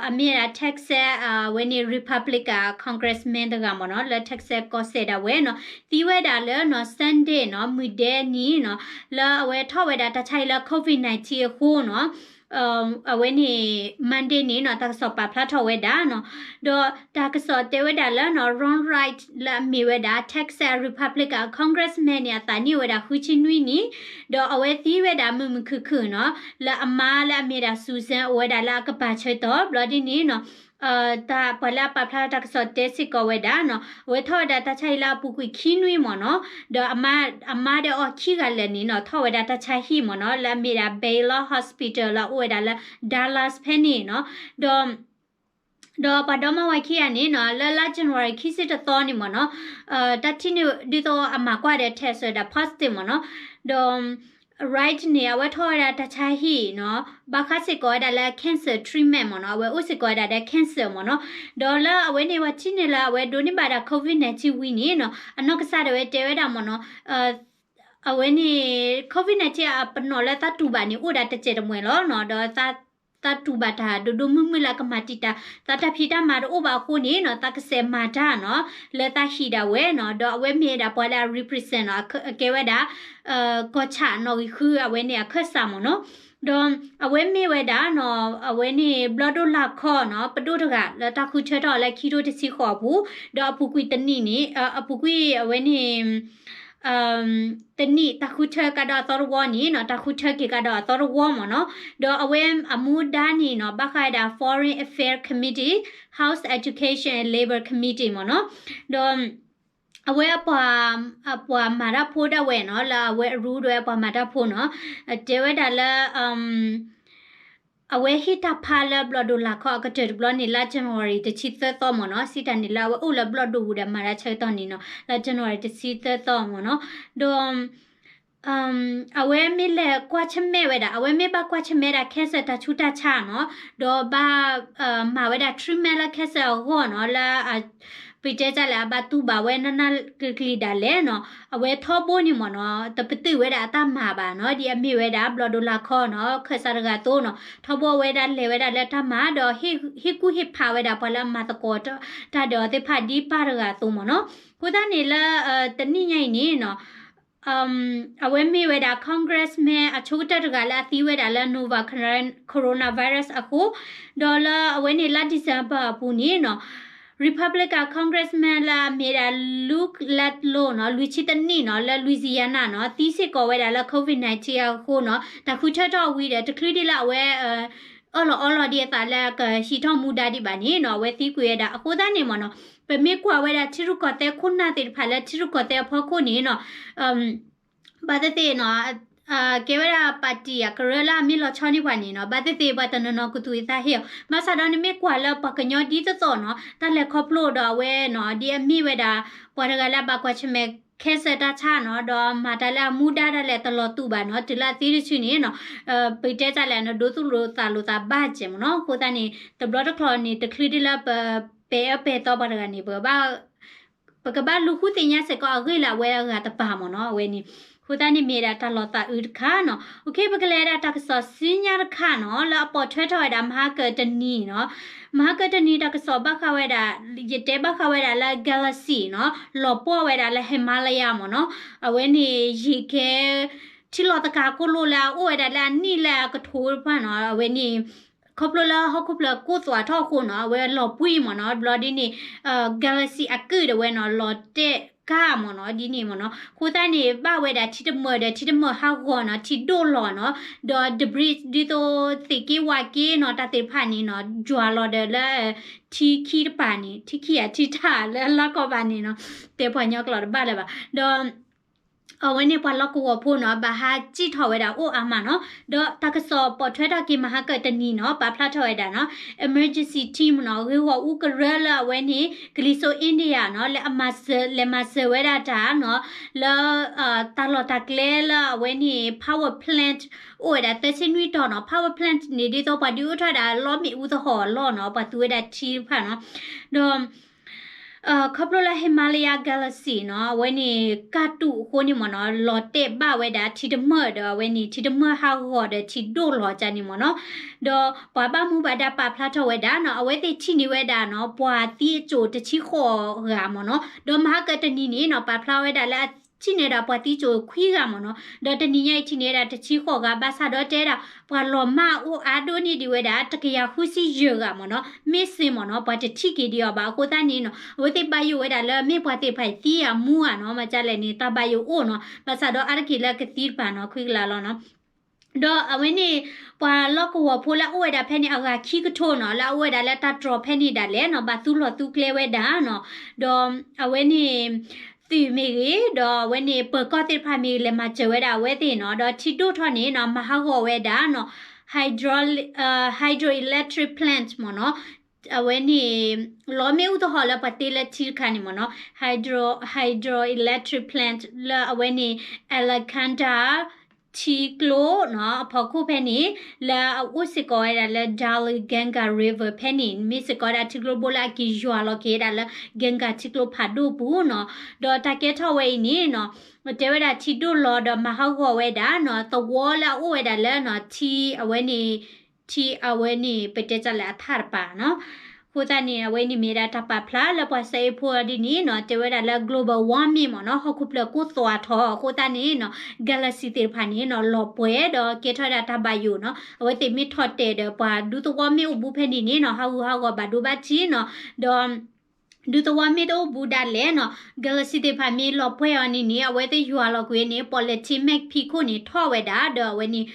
အမ့ၢ်ဝဲဒၣ် Texas အဝဲန့ၣ် Republican congressman တဂၤမ့ၢ်နီၤ, လၢ Texas ကီၢ်စဲၣ်ဒၣ်ဝဲနီၤ, သံဝဲဒၣ်လၢနီၤ Sunday နီၤ, မုၢ်ဒဲနံၤနီၤ, လၢအဝဲထီၣ်ဝဲဒၣ်တၢ်ဆါဟံၣ်လၢ COVID nineteen အဃိနီၤ အဝဲန့ၣ် Monday န့ၣ်နီၤ တၢ်ကစီၣ်ပာ်ဖျါထီၣ်ဝဲဒၣ်နီၤ, ဒီးတၢ်ကစီၣ်တဲဝဲဒၣ်လၢနီၤ Ron Wright လၢအမ့ၢ်ဝဲဒၣ် Texas Republican congressman န့ၣ် အသးနံၣ်အိၣ်ဝဲဒၣ်ဃုဆံနွံနံၣ်, ဒီးအဝဲသံဝဲဒၣ်မုာ်မုာ်ခုၣ်ခုၣ်နီၤ, လၢအမါလၢအမ့ၢ်ဒၣ် Susan အိၣ်ဝဲဒၣ်လၢအကပၤဆၢကတီၢ် ဘျီဒ်န့ၣ်နီၤ တၢ်ပှၤလၢအပာ်ဖျါထီၣ်တၢ်ကစီၣ်တဲစ့ၢ်ကီးဝဲဒၣ်နီၤ, အဝဲထီၣ်ဝဲဒၣ်တၢ်ဆါဟံၣ်လၢအပူၤကွံာ်ခံနွံမ့ၢ်နီၤ, ဒီးအမါဒီးအီၤခံဂၤလၢာ်န့ၣ်နီၤ ထီၣ်ဝဲဒၣ်တၢ်ဆါဟံၣ်မ့ၢ်နီၤ, လၢအမ့ၢ်ဒၣ် Baylor Hospital လၢအအိၣ်ဝဲဒၣ်လၢ Dallas ဖဲန့ၣ်နီၤ, ဒီး ဒီးပှၤဒီမါဝၤခံဂၤန့ၣ်နီၤ လၢလါ January ခံဆံတသီန့ၣ်မ့ၢ်နီၤ, တၢ်ထံၣ်န့ၢ်ဒ်သိးအမၤကွၢ်ဒီး test ဝဲဒၣ် positive မ့ၢ်နီၤ, ဒီး right န့ၣ် အဝဲထီၣ်ဝဲဒၣ်တၢ်ဆါဟံၣ်နီၤ, ဘၣ်ဃးစ့ၢ်ကီးဝဲဒၣ်လၢ cancer treatment မ့ၢ်နီၤ, အဝဲအိၣ်စ့ၢ်ကီးဝဲဒၣ်ဒီး cancer မ့ၢ်နီၤ. ဒီးလၢအဝဲန့ၣ် ပှၤထံၣ်န့ၢ်လၢအဝဲဒိးန့ၢ်ဘၣ်ဒၣ် COVID nineteen ဝံၤန့ၣ်နီၤ, အနီၢ်ကစၢ်ဒၣ်ဝဲတဲဝဲဒၣ်မ့ၢ်နီၤ, အဝဲန့ၣ် COVID nineteen အပနီၣ်လၢသးတူၢ်ဘၣ်န့ၣ် အိၣ်ဒၣ်တစဲးတမှဲာ်လီၤနီၤ, ဒီး သးတူၢ်ဘၣ်တၢ်ဒိၣ်ဒိၣ်မုၢ်မုၢ်လၢအကမၤတံာ်တာ် သးတၢ်ဖံးတၢ်မၤတအိၣ်ဘၣ်အဃိန့ၣ်နီၤ, သးကစဲးမၤတၢ်နီၤ, လၢသးဟံၣ်ဒၣ်ဝဲနီၤ, ဒီးအဝဲမ့ၢ်ဝဲဒၣ်ပှၤလၢအ represent နီၤ, အကဲဝဲဒၣ် ကီၢ်ဆၣ်နီၣ်ဂံၢ်ဃု အဝဲန့ၣ်အခၢၣ်စးမ့ၢ်နီၤ. ဒီးအဝဲမ့ၢ်ဝဲဒၣ်နီၤ, အဝဲန့ၣ် ဘျီၣ်ဒိၣ်လၤခီနီၤ, ပဒိၣ်တဂၤလၢတၢ်ဃုထၢထီၣ်လၢခံထိတဆံဃိးအပူၤ, ဒီးအပူၤကွံာ်တနံၣ်န့ၣ်, အပူၤကွံာ်အဝဲန့ၣ် တနံၣ် တၢ်ဃုထၢကဒီးအသီတဝီန့ၣ်နီၤ, တၢ်ဃုထၢက့ၤကဒီးအသီတဝီမ့ၢ်နီၤ. ဒီးအဝဲအမူဒါန့ၣ်နီၤ, ဘၣ်ဃးဝဲဒၣ် Foreign Affairs Committee, House Education and Labor Committee မ့ၢ်နီၤ. ဒီးအဝဲအပှၤ, အပှၤမၤတၢ်ဖိဒၣ်ဝဲနီၤ, လၢအဝဲအရူဒၣ်ဝဲ အပှၤမၤတၢ်ဖိနီၤ, တဲဝဲဒၣ်လၢ အဝဲဟ့ၣ်တၢ်ဖးလၢဘျီၣ်ဒိၣ်လၤခီအကတၢၢ်တဘျီန့ၣ် လါ January တဆံသၢသီမ့ၢ်နီၤ, စံးတၢ်န့ၣ်လၢအဝဲအိၣ်လၢဘျီၣ်ဒိၣ်ပူၤဒီး မၤတၢ်ဆၢကတီၢ်န့ၣ်နီၤ, လါ January တဆံသၢသီမ့ၢ်နီၤ. ဒီး အဝဲမ့ၢ်လဲၤကွၢ်ဆၢၣ်မဲာ်ဝဲဒၣ်, အဝဲမ့ၢ်ဘၣ်ကွၢ်ဆၢၣ်မဲာ်ဒၣ် cancer တၢ်ဆူးတၢ်ဆါနီၤ, ဒီးဘၣ်မၤဝဲဒၣ် treatment လၢ cancer အဂီၢ်နီၤ, လၢ ပတဲတၢ်လဲၣ် အဘၣ်တူၢ်ဘၣ်ဝဲနးနးကျံၤကျံၤဒၣ်လဲာ်နီၤ, အဝဲထီဘိန့ၣ်မ့ၢ်နီၤ, တပတုာ်ဝဲဒၣ်အတၢ်မၤဘၣ်နီၤ, ဒ်အမ့ၢ်ဝဲဒၣ် ဘျီၣ်ဒိၣ်လၤခီနီၤ, ခၢၣ်စးတဂၤအသိးနီၤ, ထီဘိအဝဲဒၣ်လဲၤဝဲဒၣ်လၢတၢ်မၤ, ဒီးဟ့ၣ်ကူၣ်ဟ့ၣ်ဖးဝဲဒၣ်ပှၤလၢအမၤသကိးတၢ်ဒီးအီၤသ့ၣ်တဖၣ် ဒ်ပၢ်တဂၤအသိးမ့ၢ်နီၤ. အဃိသတးန့ၣ်လၢ တနံၣ်ညါအံၤန့ၣ်နီၤ အဝဲမ့ၢ်ဝဲဒၣ် congressman အဆိကတၢၢ်တဂၤလၢအသံဝဲဒၣ်လၢ novel coronavirus အဃိ, ဒီးလၢအဝဲန့ၣ်လါ December အပူၤန့ၣ်နီၤ, Republican congressman လၢအမ့ၢ်ဒၣ် Luke Ludlow နီၤ, လွံၢ်ဆံတနံၣ်နီၤ, လၢ Louisiana နီၤ, သံစ့ၢ်ကီးဝဲဒၣ်လၢ COVID nineteen အဃိနီၤ, တၢ်ဃုထၢထီၣ်ဝံၤဒီး တချုးဒံးလၢအဝဲ အၢၣ်လီၤအီလီၤဒံးအသးလၢကဟံးထီၣ်မူဒါဒံးဘၣ်န့ၣ်နီၤ, အဝဲသံကွံာ်ဝဲဒၣ်. အဃိသတးန့ၣ်မ့ၢ်နီၤ, ပမ့ၢ်ကွၢ်ဝဲဒၣ်ထံရူၢ်ကီၢ်သဲးခိၣ်နၢ်သ့ၣ်တဖၣ်လၢထံရူၢ်ကီၢ်သဲးအဖီခိၣ်န့ၣ်နီၤ, ဘၣ်သ့ၣ်သ့ၣ်နီၤ, ကဲဝဲဒၣ် party အကရၢလၢအမ့ၢ်လီၤဆီန့ၢ်ပှၤန့ၣ်နီၤ, ဘၣ်သ့ၣ်သ့ၣ်ပှၤတနီၤနီၤကသူၣ်အသးဟ့ၣ်အီၤ, ဘၣ်ဆၣ်ဒီးနမ့ၢ်ကွၢ်လၢပှၤကညီဒ်သိးသိးနီၤ, တၢ်လဲၤခီဖျိဒီးအဝဲနီၤ, ဒ်အမ့ၢ်ဝဲဒၣ် ပှၤတဂၤလၢအဘၣ်ကွၢ်ဆၢၣ်မဲာ် cancer တၢ်ဆါနီၤ, ဒီးမၤတၢ်လၢအမူဒါဒၣ်လဲာ်တလီၤတူာ်ဘၣ်နီၤ, တုၤလၢအသံတစုန့ၣ်နီၤ, ပတဲတၢ်လဲၣ်နီၤ, ဒိသူၣ်လိာ်သးလိာ်သးဘၣ်စဲးမ့ၢ်နီၤ. အဃိသတးန့ၣ် တဘျီတခီၣ်န့ၣ် တချုးဒံးလၢပပဲာ်အၢပဲာ်သီပှၤတဂၤန့ၣ်, ပကဘၣ် ပကဘၣ်လူၤဃုသ့ၣ်ညါစ့ၢ်ကီးအဂ့ၢ်လၢအဝဲအဂၤတပၤမ့ၢ်နီၤ, အဝဲန့ၣ်. အဃိသတးန့ၣ်မ့ၢ်ဒၣ်တၢ်လီၤသးအုးတခါနီၤ. အဃိ ပကလဲၤဒၣ်တၢ်ကစီၣ်ဆူညါတခါနီၤ, လၢအပိာ်ထွဲထီၣ်ဝဲဒၣ်မဟါကတနံၤနီၤ. မဟါကတနံၤတၢ်ကစီၣ်ဘၣ်ဃးဝဲဒၣ်, ယတဲဘၣ်ဃးဝဲဒၣ်လၢ galaxy နီၤ, လီၤပှီၢ်ဝဲဒၣ်လၢ Himalaya မ့ၢ်နီၤ. အဝဲန့ၣ်ယံာ်ကဲ ထံလီၤသကၤကိၣ်လိၣ်လၢအအိၣ်ဝဲဒၣ်လၢအနံၣ်လၢအကထိတဖၣ်နီၤ, အဝဲန့ၣ် ခီဖျိလၢဟီၣ်ခိၣ်ဖျၢၣ်ကိၢ်သွးထီၣ်အဃိနီၤ, အဝဲလီၤပှီၢ်မ့ၢ်နီၤ, ဘျီဒ်န့ၣ် galaxy အကုၢ်ဒၣ်ဝဲနီၤ, လီၤတဲာ်ကါမ့ၢ်နီၤ, ဒ်န့ၣ်မ့ၢ်နီၤ. အဃိသတးန့ၣ် ဘၣ်ဝဲဒၣ်ထံတမၢၢ်ဒီးထံတမၢၢ်ဟးဂီၤနီၤ, ထံဒိၣ်လီၤနီၤ, ဒီး debris ဒ်သိးသ့ၣ်က့ဝးက့နီၤ, တၢ်သ့ၣ်တဖၣ်န့ၣ်နီၤ, ယွၤလီၤဒီးလၢ ထံခံတပၤန့ၣ်, ထံခံဧါထံထၣ်လၢလီၢ်ကီၢ်ဘၣ်န့ၣ်နီၤ, တဲပှၤကညီကျိာ်တဘၣ်လၢၤဘၣ်. ဒီး အဝဲန့ၣ်ပှၤလီၢ်ကဝီၤဖိနီၤ, ဘၣ်ဟးစံၣ်ထီၣ်ဝဲဒၣ်အိၣ်အါမးနီၤ. ဒီးတၢ်ကစီၣ်ပိာ်ထွဲထီၣ်က့ၤမဟါကတနံၤနီၤ, ပာ်ဖျါထီၣ်ဝဲဒၣ်နီၤ, emergency team နီၤ, ဂ့ၢ်ဂီၢ်အူကရၢလၢအဝဲန့ၣ် ကလံၤစိး India နီၤ, လၢအမၤစၢၤ, လဲၤမၤစၢၤဝဲဒၣ်တၢ်နီၤ, လၢ တၢ်လီၢ်တၢ်ကျဲလၢအဝဲန့ၣ် power plant အိၣ်ဝဲဒၣ်သၢဆံနွံတီၤနီၤ. Power plant န့ၣ် ဒ်သိးပှၤဒုးအိၣ်ထီၣ်ဝဲဒၣ်လီမ့ၣ်အူသဟီၣ်အလီၢ်နီၤ, ပှၤသူဝဲဒၣ်ထံတဖၣ်နီၤ. ဒီး ခီဖျိလၢ Himalaya galaxy နီၤ, အဝဲန့ၣ် ကၢ်တူာ်အဃိန့ၣ်မ့ၢ်နီၤ, လီၤတဲာ်ဘၣ်ဝဲဒၣ်ထံတမၢၢ်ဒီး အဝဲန့ၣ် ထံတမၢၢ်ဟးဂီၤဒီးထံဒိၣ်လီၤကန့ၣ်မ့ၢ်နီၤ. ဒီးပှၤဘၣ်မူဘၣ်ဒါပာ်ဖျါထီၣ်ဝဲဒၣ်နီၤ, အဝဲသ့ၣ်ထံၣ်န့ၢ်ဝဲဒၣ်နီၤ, ပှၤသံအစိၣ်တဆံဃိးဂၤမ့ၢ်နီၤ. ဒီးမဟါကတနံၤန့ၣ်နီၤ, ပာ်ဖျါဝဲဒၣ်လၢအထံၣ်န့ၢ်ဝဲဒၣ်ပှၤသံအစိၣ်ခွံဂၤမ့ၢ်နီၤ. ဒီးတနံၤညါအံၤထံၣ်န့ၢ်ဝဲဒၣ်တဆံဃိးဂၤ, ဘၣ်ဆၣ်ဒီးတဲဒၣ် ပှၤလီၤမၢ်အိၣ်အါဒိၣ်န့ၢ်ဒံးဝဲဒၣ် တကယၤဃုဆံယဲၢ်ဂၤမ့ၢ်နီၤ, မ့ၢ်စ့ၢ်မ့ၢ်နီၤ, ပှၤတထံၣ်က့ၤဒံးအီၤဘၣ်. အဃိသတးန့ၣ်နီၤ, အဝဲသ့ၣ်ဘၣ်ယိၣ်ဝဲဒၣ်လၢမ့ၢ်ပှၤသ့ၣ်တဖၣ်သံဧါမူဧါနီၤ, မ့ၢ်ဒ်လဲၣ်န့ၣ် တၢ်ဘၣ်ယိၣ်အိၣ်နီၤ, ဘၣ်ဆၣ်ဒီးအါတက့ၢ်လၢကသံတပၤနီၤ, ခွံကလးလီၤနီၤ. ဒီးအဝဲန့ၣ် ပှၤလီၢ်ကဝီၤဖိလၢအအိၣ်ဝဲဒၣ်ဖဲန့ၣ် အဂၤခံကထိနီၤ, လၢအအိၣ်ဝဲဒၣ်လၢတၢ်တြီၤဖဲန့ၣ်ဒၣ်လဲာ်နီၤ, ဘၣ်သူလီၤသူကျဲဝဲဒၣ်နီၤ. ဒီးအဝဲန့ၣ် သုးမ့ၢ်ဂ့ၤ, ဒီးအဝဲန့ၣ် ပၢၤကီၢ်သ့ၣ်တဖၣ်မ့ၢ်ဂ့ၤ လဲၤမၤစၢၤဝဲဒၣ်အဝဲသ့ၣ်နီၤ. ဒီးထံဒိၣ်ထီၣ်န့ၣ်နီၤ, မၤဟးဂီၤဝဲဒၣ်နီၤ, hydro, hydroelectric plant မ့ၢ်နီၤ. အဝဲန့ၣ် လီမ့ၣ်အူသဟီၣ်လၢပှၤတ့လၢထံတခါန့ၣ်မ့ၢ်နီၤ, hydro, hydroelectric plant လၢအဝဲန့ၣ် Alakanda ထံကျိနီၤ အဖီခိၣ်ဖဲန့ၣ် လၢအအိၣ်စ့ၢ်ကီးဝဲဒၣ်လၢ Dali Ganga River ဖဲန့ၣ် မ့ၢ်စ့ၢ်ကီးဝဲဒၣ်ထံကျိဘိလၢအက့ၤယွၤလီၤက့ၤဝဲဒၣ်လၢ Ganga ထံကျိဖးဒိၣ်ပူၤနီၤ. ဒီးတၢ်ကဲထီၣ်ဝဲအံၤန့ၣ်နီၤ တဲဝဲဒၣ်ထံဒိၣ်လီၤဒီးမၤဟးဂီၤဝဲဒၣ်နီၤ သဝီလၢအအိၣ်ဝဲဒၣ်လၢနီၤ ထံအဝဲန့ၣ် ထံအဝဲန့ၣ် ပတဲတၢ်လဲၣ်အထးတပၤနီၤ. အဃိသတးန့ၣ် အဝဲန့ၣ်မ့ၢ်ဒၣ်တၢ်ပာ်ဖျါလၢပှၤစဲအ့ၣ်ဖိဒ်န့ၣ်နီၤ တဲဝဲဒၣ်လၢ global warming မ့ၢ်နီၤ ဟီၣ်ခိၣ်ဖျၢၣ်ကိၢ်သွးထီၣ် အဃိသတးန့ၣ်နီၤ galaxy သ့ၣ်တဖၣ်န့ၣ်နီၤ လီၤပှဲၤဒီးကဲထီၣ်ဝဲဒၣ်တၢ်ဘၣ်ယိၣ်နီၤ အဝဲသ့ၣ်မ့ၢ်ထီၣ်တဲာ်ဒီးပှၤဒူသဝီမ့ၢ်အိၣ်ဘူးဖဲန့ၣ်န့ၣ်နီၤ ဟးဂူာ်ဟးဂီၤဘၣ်ဒိဘၣ်ထံးနီၤ ဒီး ဒူသဝီမ့ၢ်တအိၣ်ဘူးဒၣ်လဲာ်နီၤ galaxy သ့ၣ်တဖၣ်မ့ၢ်လီၤပှဲၤအီၤန့ၣ်န့ၣ် အဝဲသ့ၣ်ယွၤလီၤကွံာ်န့ၣ် ပီၣ်လဲၣ်ထံမဲၣ်ဖံးခိၣ်န့ၣ်ထီၣ်ဝဲဒၣ် ဒီးအဝဲန့ၣ်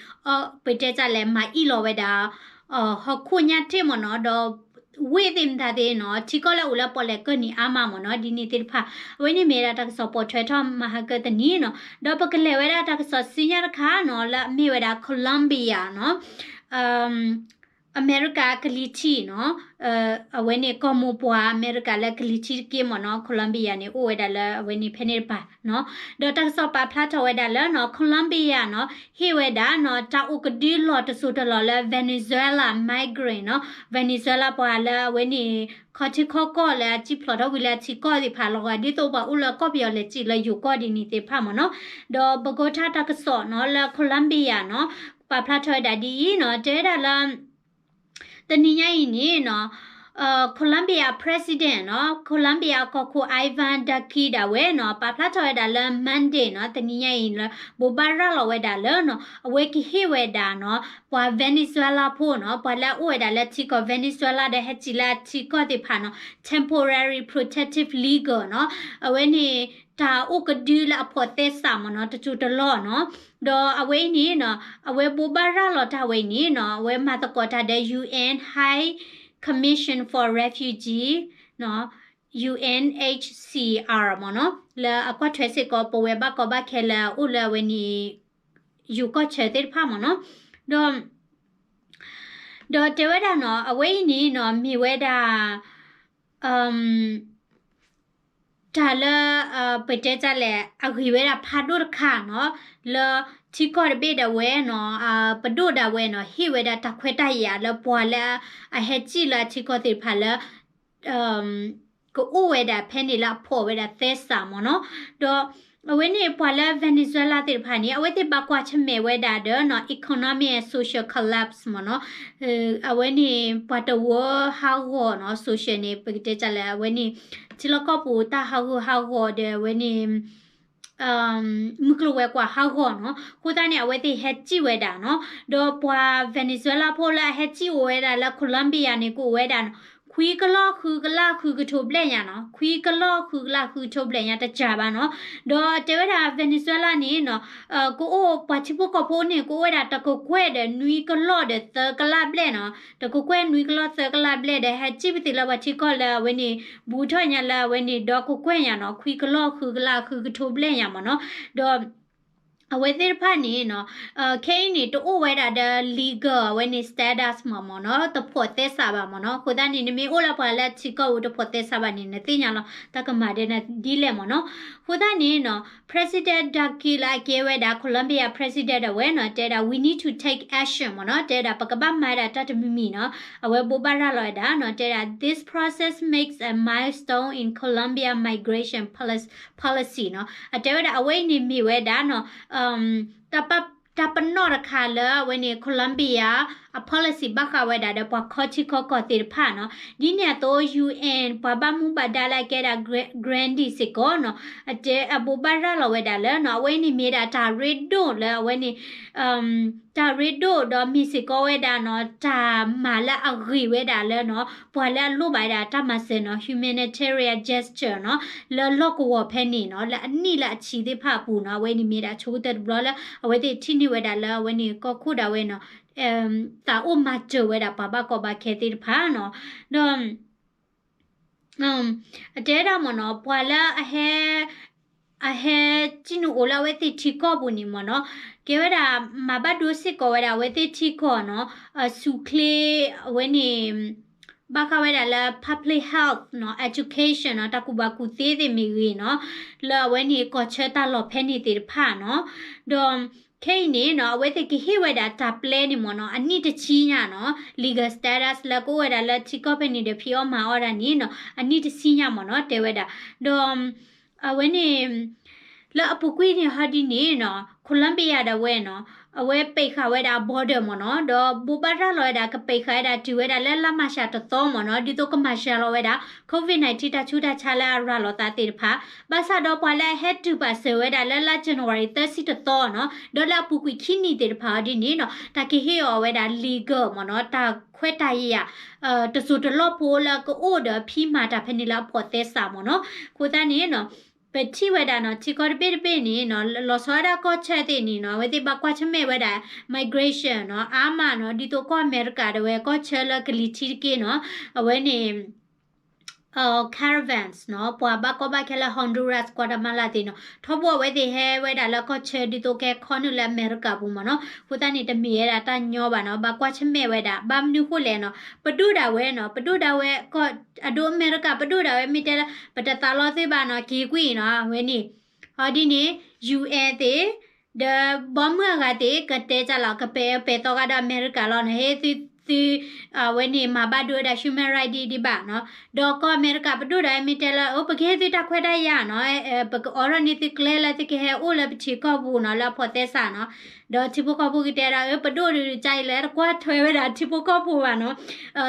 ပတဲတၢ်လဲၣ်မၤအံၣ်လီၤဝဲဒၣ် ဟီၣ်ခိၣ်ညါထံးမ့ၢ်နီၤ ဒီး ဝ့ၢ်သ့ၣ်မတၤသ့ၣ်နီၤ ထံကီၢ်လၢအအိၣ်လၢပီၣ်လဲၣ်ကၢၢ်န့ၣ်အါမးမ့ၢ်နီၤ ဒ်န့ၣ်သ့ၣ်တဖၣ် အဝဲန့ၣ်မ့ၢ်ဒၣ်တၢ်ကစီၣ်ပိာ်ထွဲထီၣ်မဟါကၢတနံၤနီၤ ဒီးပကလဲၤဝဲဒၣ်တၢ်ကစီၣ်ဆူညါတခါနီၤ လၢအမ့ၢ်ဝဲဒၣ် Colombia နီၤ အမဲရကၤကလံၤထံးနီၤ အဝဲန့ၣ်ကီၢ်မိၢ်ပှၢ်အမဲရကၤလၢကလံၤထံးတက့ၢ်မ့ၢ်နီၤ Colombia န့ၣ် အိၣ်ဝဲဒၣ်လၢအဝဲန့ၣ်ဖဲန့ၣ်တပၤနီၤ ဒီးတၢ်ကစီၣ်ပာ်ဖျါထီၣ်ဝဲဒၣ်လၢနီၤ Colombia နီၤ ဟ့ၣ်ဝဲဒၣ်နီၤ တၢ်အိၣ်ကဒုလီၢ်တစိၢ်တလီၢ်လၢ Venezuela migrant နီၤ Venezuela ပှၤလၢအဝဲန့ၣ် ခီထံခီကီၢ်လၢအစံၣ်ဖျိးထီၣ်ဝံၤလၢအထံကီၢ်သ့ၣ်တဖၣ်လီၤဂာ် ဒ်သိးပှၤအိၣ်လၢကီၢ်ပယီၤလဲၤစံၣ်လၢယိၤကီၢ်ဒ်န့ၣ်သ့ၣ်တဖၣ်မ့ၢ်နီၤ ဒီးပကိးထါတၢ်ကစီၣ်နီၤ လၢ Colombia နီၤ ပာ်ဖျါထီၣ်ဝဲဒၣ်ဒ်အံၤနီၤ တဲဝဲဒၣ်လၢ တနံၤညါအံၤန့ၣ်နီၤ Colombia President နီၤ Colombia ကီၢ်ခိၣ် Iván Duque ဒၣ်ဝဲနီၤ ပာ်ဖျါထီၣ်ဝဲဒၣ်လၢ Monday နီၤ တနံၤညါအံၤလၢ ဘိးဘၣ်ရၤလီၤဝဲဒၣ်လၢနီၤ အဝဲကဟ့ၣ်ဝဲဒၣ်နီၤ ပှၤ Venezuela ဖိနီၤ ပှၤလၢအအိၣ်ဝဲဒၣ်လၢထံကီၢ် Venezuela ဒီးဟဲစံၣ်လၢအထံကီၢ်သ့ၣ်တဖၣ်နီၤ temporary protective legal နီၤ အဝဲန့ၣ် တၢ်အိၣ်ကဒုလၢအဖှီၣ်သဲစးမ့ၢ်နီၤ တစိၢ်တလီၢ်နီၤ ဒီးအဝဲအံၤန့ၣ်နီၤ အဝဲဘိးဘၣ်ရၤလီၤတၢ်ဝဲအံၤန့ၣ်နီၤ အဝဲမၤသကိးတၢ်ဒီး ယူၣ်အၣ် High Commission for Refugee နီၤ ယူၣ်အၣ် မ့ၢ်နီၤ လၢအကွၢ်ထွဲစ့ၢ်ကီး ပဝဲဘၣ်ကီဘၣ်ခဲလၢအအိၣ်လၢအဝဲန့ၣ် ယိၤကီၢ်ဆၢသ့ၣ်တဖၣ်မ့ၢ်နီၤ ဒီး ဒီးတဲဝဲဒၣ်နီၤ အဝဲအံၤန့ၣ်နီၤ မ့ၢ်ဝဲဒၣ် တၢ်လၢ ပတဲတၢ်လဲၣ် အဂ့ၤဝဲဒၣ်ဖးဒိၣ်တခါနီၤ လၢထံကီၢ်တဘ့ၣ်ဒၣ်ဝဲနီၤ ပဒိၣ်ဒၣ်ဝဲနီၤ ဟ့ၣ်ဝဲဒၣ်တၢ်ခွဲးတၢ်ယာ်လၢပှၤလၢအဟဲစံၣ်လၢအထံကီၢ်သ့ၣ်တဖၣ်လၢ ကအိၣ်ဝဲဒၣ်ဖဲန့ၣ်လၢအဖှီၣ်ဝဲဒၣ်သဲစးမ့ၢ်နီၤ ဒီး အဝဲန့ၣ်ပှၤလၢ Venezuela သ့ၣ်တဖၣ်န့ၣ် အဝဲသ့ၣ်ဘၣ်ကွၢ်ဆၢၣ်မဲာ်ဝဲဒၣ်ဒီးနီၤ economic and social collapse မ့ၢ်နီၤ အဝဲန့ၣ်ပှၤတဝၢဟးဂီၤနီၤ social န့ၣ် ပကတဲတၢ်လၢအဝဲန့ၣ် ထံလီၢ်ကီၢ်ပူၤတၢ်ဟးဂူာ်ဟးဂီၤဒီးအဝဲန့ၣ် မုၢ်ကျိၤဝဲၤကွာ်ဟးဂီၤနီၤ အဃိသတးန့ၣ် အဝဲသ့ၣ်ဟဲစံၣ်ဝဲဒၣ်နီၤ ဒီးပှၤ Venezuela ဖိလၢအဟဲစံၣ်အိၣ်ဝဲဒၣ်လၢ Colombia န့ၣ် ကအိၣ်ဝဲဒၣ်နီၤ ခွံကလီၢ်ဃုကလးဃုကထိဘျဲၣ်ညါနီၤ ခွံကလီၢ်ဃုကလးဃုကထိဘျဲၣ်ညါတစှၤဘၣ်နီၤ ဒီးတဲဝဲဒၣ် Venezuela န့ၣ်နီၤ ကအိၣ်ပှၤထံဖိကီၢ်ဖိန့ၣ် ကအိၣ်ဝဲဒၣ်တကကွဲၢ်ဒီးနွံကလီၢ်ဒီးသၢကလးဘျဲၣ်နီၤ တကကွဲၢ်နွံကလီၢ်သၢကလးဘျဲၣ်ဒီး ဟဲစံၣ်ပသ့ၣ်လၢပှၤထံကီၢ်လၢအဝဲန့ၣ် ဘူးထီၣ်ညါလၢအဝဲန့ၣ် ဒီကကွဲၢ်ညါနီၤ ခွံကလီၢ်ဃုကလးဃုကထိဘျဲၣ်ညါမ့ၢ်နီၤ ဒီး အဝဲသ့ၣ်တဖၣ်န့ၣ်နီၤ ခဲအံၤန့ၣ် တအိၣ်ဝဲဒၣ်ဒီး legal အဝဲန့ၣ် status မ့ၢ်မ့ၢ်နီၤ တဖှီၣ်သဲစးဘၣ်မ့ၢ်နီၤ အဃိသတးန့ၣ် နမ့ၢ်အိၣ်လၢပှၤလၢထံကီၢ်ပူၤတဖှီၣ်သဲစးဘၣ်န့ၣ် နသ့ၣ်ညါလီၤ တၢ်ကမၤဒ်န့ၣ်ဒ်လဲၣ်မ့ၢ်နီၤ အဃိသတးန့ၣ်နီၤ President Duque လၢအကဲဝဲဒၣ် Colombia President ဒၣ်ဝဲနီၤ တဲဒၣ် we need to take action မ့ၢ်နီၤ တဲဒၣ် ပကဘၣ်မၤဒၣ်တၢ်တမံၤမံၤနီၤ အဝဲဘိးဘၣ်ရၤလီၤဝဲဒၣ်နီၤ တဲဒၣ် this process makes a milestone in Colombia migration policy နီၤ အတဲဝဲဒၣ် အဝဲအံၤန့ၣ်မ့ၢ်ဝဲဒၣ်နီၤ တၢ်ပနီၣ်တခါလၢအဝဲန့ၣ် Colombia အ policy ဘၣ်ဃးဝဲဒၣ်ဒီးပှၤခီထံခီကီၢ်သ့ၣ်တဖၣ်နီၤ ဒ်န့ၣ်အသိး ယူၣ်အၣ် ပှၤဘၣ်မူဘၣ်ဒါလၢအကဲဒၣ် Grandi စ့ၢ်ကီးနီၤ အတဲအဘိးဘၣ်ရၤလီၤဝဲဒၣ်လၢနီၤ အဝဲန့ၣ်မ့ၢ်ဒၣ်တၢ်ရ့ဒိၣ်လၢအဝဲန့ၣ် တၢ်ရ့ဒိၣ်ဒီးမ့ၢ်စ့ၢ်ကီးဝဲဒၣ်နီၤ တၢ်မၤလၢအဂ့ၤဝဲဒၣ်လၢနီၤ ပှၤလၢအလိၣ်ဘၣ်ဝဲဒၣ်တၢ်မၤစၢၤနီၤ humanitarian gesture နီၤ လၢလီၢ်ကဝီၤဖဲန့ၣ်နီၤ လၢအနံၣ်လၢအဆံသ့ၣ်တဖၣ်အပူၤနီၤ အဝဲန့ၣ်မ့ၢ်ဒၣ်ဆိကတၢၢ်တဘျီလၢ အဝဲသ့ၣ်ထံၣ်န့ၢ်ဝဲဒၣ်လၢအဝဲန့ၣ်ကီၢ်ခိၣ်ဒၣ်ဝဲနီၤ သးအိၣ်မၤစၢၤဝဲဒၣ်ပှၤဘၣ်ကီဘၣ်ခဲသ့ၣ်တဖၣ်နီၤ ဒီး အတဲဒၣ်မ့ၢ်နီၤ ပှၤလၢအဟဲ အဟဲစံၣ်နုာ်အိၣ်လၢအဝဲသ့ၣ်ထံကီၢ်ပူၤန့ၣ်မ့ၢ်နီၤ ကဲဝဲဒၣ် မၤဘၣ်ဒိစ့ၢ်ကီးဝဲဒၣ်အဝဲသ့ၣ်ထံကီၢ်နီၤ ဆူၣ်ချ့ အဝဲန့ၣ် ဘၣ်ဃးဝဲဒၣ်လၢ public health နီၤ education နီၤ တၢ်ကူၣ်ဘၣ်ကူၣ်သ့သ့ၣ်မ့ၢ်ဂ့ၤနီၤ လၢအဝဲန့ၣ်ကီၢ်ဆၢတၢ်လီၢ်ဖဲန့ၣ်သ့ၣ်တဖၣ်နီၤ ဒီး ခဲအံၤန့ၣ်နီၤ အဝဲသ့ၣ်ကဟ့ၣ်ဝဲဒၣ်တၢ်ပျဲန့ၣ်မ့ၢ်နီၤ အနံၣ်တဆံညါနီၤ legal status လၢကအိၣ်ဝဲဒၣ်လၢထံကီၢ်ဖဲန့ၣ်ဒီး ဖံးအီၣ်မၤအီၣ်ဒၣ်န့ၣ်နီၤ အနံၣ်တဆံညါမ့ၢ်နီၤ တဲဝဲဒၣ်. ဒီး အဝဲန့ၣ် လၢအပူၤကွံာ်န့ၣ်ဟီဒ်န့ၣ်နီၤ Colombia ဒၣ်ဝဲနီၤ အဝဲပိတ်ဃာ်ဝဲဒၣ်အ border မ့ၢ်နီၤ ဒီးဘိးဘၣ်ရၤလီၤဝဲဒၣ် ကပိတ်ဃာ်ဝဲဒၣ်တုၤဝဲဒၣ်လၢလါမၢ်ၡးတသီမ့ၢ်နီၤ ဒ်သိးကမၤစှၤလီၤဝဲဒၣ် COVID nineteen တၢ်ဆူးတၢ်ဆါလၢအရၤလီၤသးသ့ၣ်တဖၣ် ဘၣ်ဆၣ်ဒီးပှၤလၢအဟဲတုၤပာ်စၢၤဝဲဒၣ်လၢလါ January သၢဆံတသီနီၤ ဒီးလၢအပူၤကွံာ်ခံနံၣ်သ့ၣ်တဖၣ်အီၤဒ်န့ၣ်နီၤ တၢ်ကဟ့ၣ်အီၤဝဲဒၣ် legal မ့ၢ်နီၤ တၢ်ခွဲးတၢ်ယာ် တစိၢ်တလီၢ်ဖိလၢကအိၣ်ဒီးဖံးမၤတၢ်ဖဲန့ၣ်လၢအဖိးသဲစးမ့ၢ်နီၤ. အဃိသတးန့ၣ်နီၤ ပထံၣ်ဝဲဒၣ်နီၤ ထံကီၢ်တဘ့ၣ်တဘ့ၣ်န့ၣ်နီၤ လီၤဆီဝဲဒၣ်ကီၢ်ဆၢသ့ၣ်န့ၣ်နီၤ အဝဲသ့ၣ်ဘၣ်ကွၢ်ဆၢၣ်မဲာ်ဝဲဒၣ် migration နီၤ အါမးနီၤ ဒ်သိးကီၢ်အမဲရကၤဒၣ်ဝဲ ကီၢ်ဆၢလၢကလံၤထံးတက့ၢ်နီၤ အဝဲန့ၣ် caravans နီၤ ပှၤဘၣ်ကီဘၣ်ခဲလၢ Honduras Guatemala သ့ၣ်နီၤ ထီဘိအဝဲသ့ၣ်ဟဲဝဲဒၣ်လၢကီၢ်ဆၢ ဒ်သိးကဟဲခီနုာ်လၢအမဲရကၤပူၤမ့ၢ်နီၤ. အဃိသတးန့ၣ် တမ့ၢ်ဝဲဒၣ်တၢ်ညီဘၣ်နီၤ ဘၣ်ကွၢ်ဆၢၣ်မဲာ်ဝဲဒၣ် ဘၣ်မနုၤဃိလဲၣ်နီၤ ပဒိၣ်ဒၣ်ဝဲနီၤ ပဒိၣ်ဒၣ်ဝဲ အဒိအမဲရကၤ ပဒိၣ်ဒၣ်ဝဲမ့ၢ်တဲလၢ ပတသးလီသ့ဘၣ်နီၤ က့ၤကွံာ်နီၤ အဝဲန့ၣ် အီၤဒ်န့ၣ် ယူၢ်အ့ၣ်သ့ၣ် ဒီးဘီမုၢ်အဂၤသ့ၣ် ကတဲတၢ်လီၤ ကပဲာ်ပဲာ်သီဂာ်ဒီးအမဲရကၤလီၤနီၤ ဟ့ၣ်သု သု အဝဲန့ၣ် မၤဘၣ်ဒိဝဲဒၣ် human right ဒံးဒံးဘၣ်နီၤ. ဒီးကီၢ်အမဲရကၤပဒိၣ်ဒၣ်ဝဲမ့ၢ်တဲလၢ အိ ပကဟ့ၣ်သုတၢ်ခွဲးတၢ်ယာ်နီၤ ပကအိးထီၣ်န့ၢ်သုကျဲလၢသုကဟဲအိၣ်လၢပထံကီၢ်ပူၤနီၤ လၢအဖိးသဲစးနီၤ. ဒီးထံဖိကီၢ်ဖိကတဲဒၣ် အၢ ပဒိၣ်ဒုးကါအံၤလၢတကွၢ်ထွဲဝဲဒၣ်ထံဖိကီၢ်ဖိဘၣ်နီၤ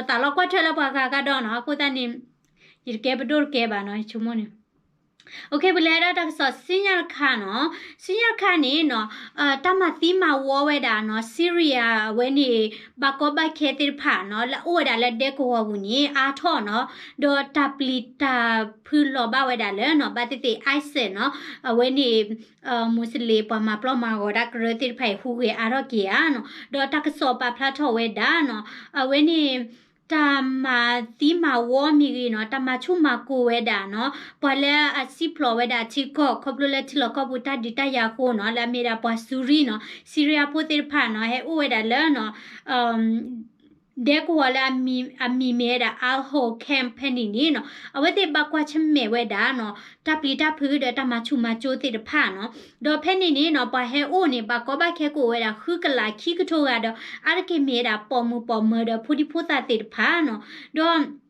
သးလီကွၢ်ထွဲလၢပှၤဂၤကဒီးနီၤ. အဃိသတးန့ၣ် ယတကဲပဒိၣ်တကဲဘၣ်နီၤ ယဆိကမိၣ်န့ၣ် ပလဲၤဒၣ်တၢ်ကစီၣ်ဆူညါတခါနီၤ, ဆူညါတခါန့ၣ်နီၤ တၢ်မၤသံမၤဝီဝဲဒၣ်နီၤ Syria အဝဲန့ၣ် ဘၣ်ကီဘၣ်ခဲသ့ၣ်တဖၣ်နီၤ လၢအအိၣ်ဝဲဒၣ်လၢဒဲကဝီၤပူၤန့ၣ် အါထီၣ်နီၤ, ဒီးတၢ်ပျံၤတၢ်ဖုးလီၤဘၣ်ဝဲဒၣ်လၢနီၤ ဘၣ်သ့ၣ်သ့ၣ် ISIS နီၤ အဝဲန့ၣ် Muslim ပှၤမၤပျီမၤဂီၤတၢ်ကရၢသ့ၣ်တဖၣ်အံၤ ဟူးဂဲၤအါထီၣ်က့ၤဧါနီၤ, ဒီးတၢ်ကစီၣ်ပာ်ဖျါထီၣ်ဝဲဒၣ်နီၤ အဝဲန့ၣ် တၢ်မၤသံမၤဝီမ့ၢ်ဂ့ၤနီၤ တၢ်မၤဆူၣ်မၤကိၤဝဲဒၣ်နီၤ ပှၤလၢအစံၣ်ဖျိးဝဲဒၣ်ထံကီၢ် ခီဖျိလၢထံလီၢ်ကီၢ်ပူၤတၢ်ဒုးတၢ်ယၤအဃိနီၤ လၢအမ့ၢ်ဒၣ်ပှၤစူရံနီၤ Syria ဖိသ့ၣ်တဖၣ်နီၤ ဟဲအိၣ်ဝဲဒၣ်လၢနီၤ ဒဲကဝီၤလၢအမံၤမ့ၢ်ဝဲဒၣ် Al-Hol camp ဖဲန့ၣ်န့ၣ်နီၤ အဝဲသ့ၣ်ဘၣ်ကွၢ်ဆၢၣ်မဲာ်ဝဲဒၣ်နီၤ တၢ်ပျံၤတၢ်ဖုးဒီးတၢ်မၤဆူၣ်မၤကၠိသ့ၣ်တဖၣ်နီၤ ဒီးဖဲန့ၣ်န့ၣ်နီၤ ပှၤဟဲအိၣ်န့ၣ် ဘၣ်ကီဘၣ်ခဲကအိၣ်ဝဲဒၣ် ဃုကလးခံကထိဂၤဒီး အါတက့ၢ်မ့ၢ်ဝဲဒၣ်ပိာ်မုၣ်ပိာ်မၢၤဒီးဖိဒံဖိသၣ်သ့ၣ်တဖၣ်နီၤ ဒီး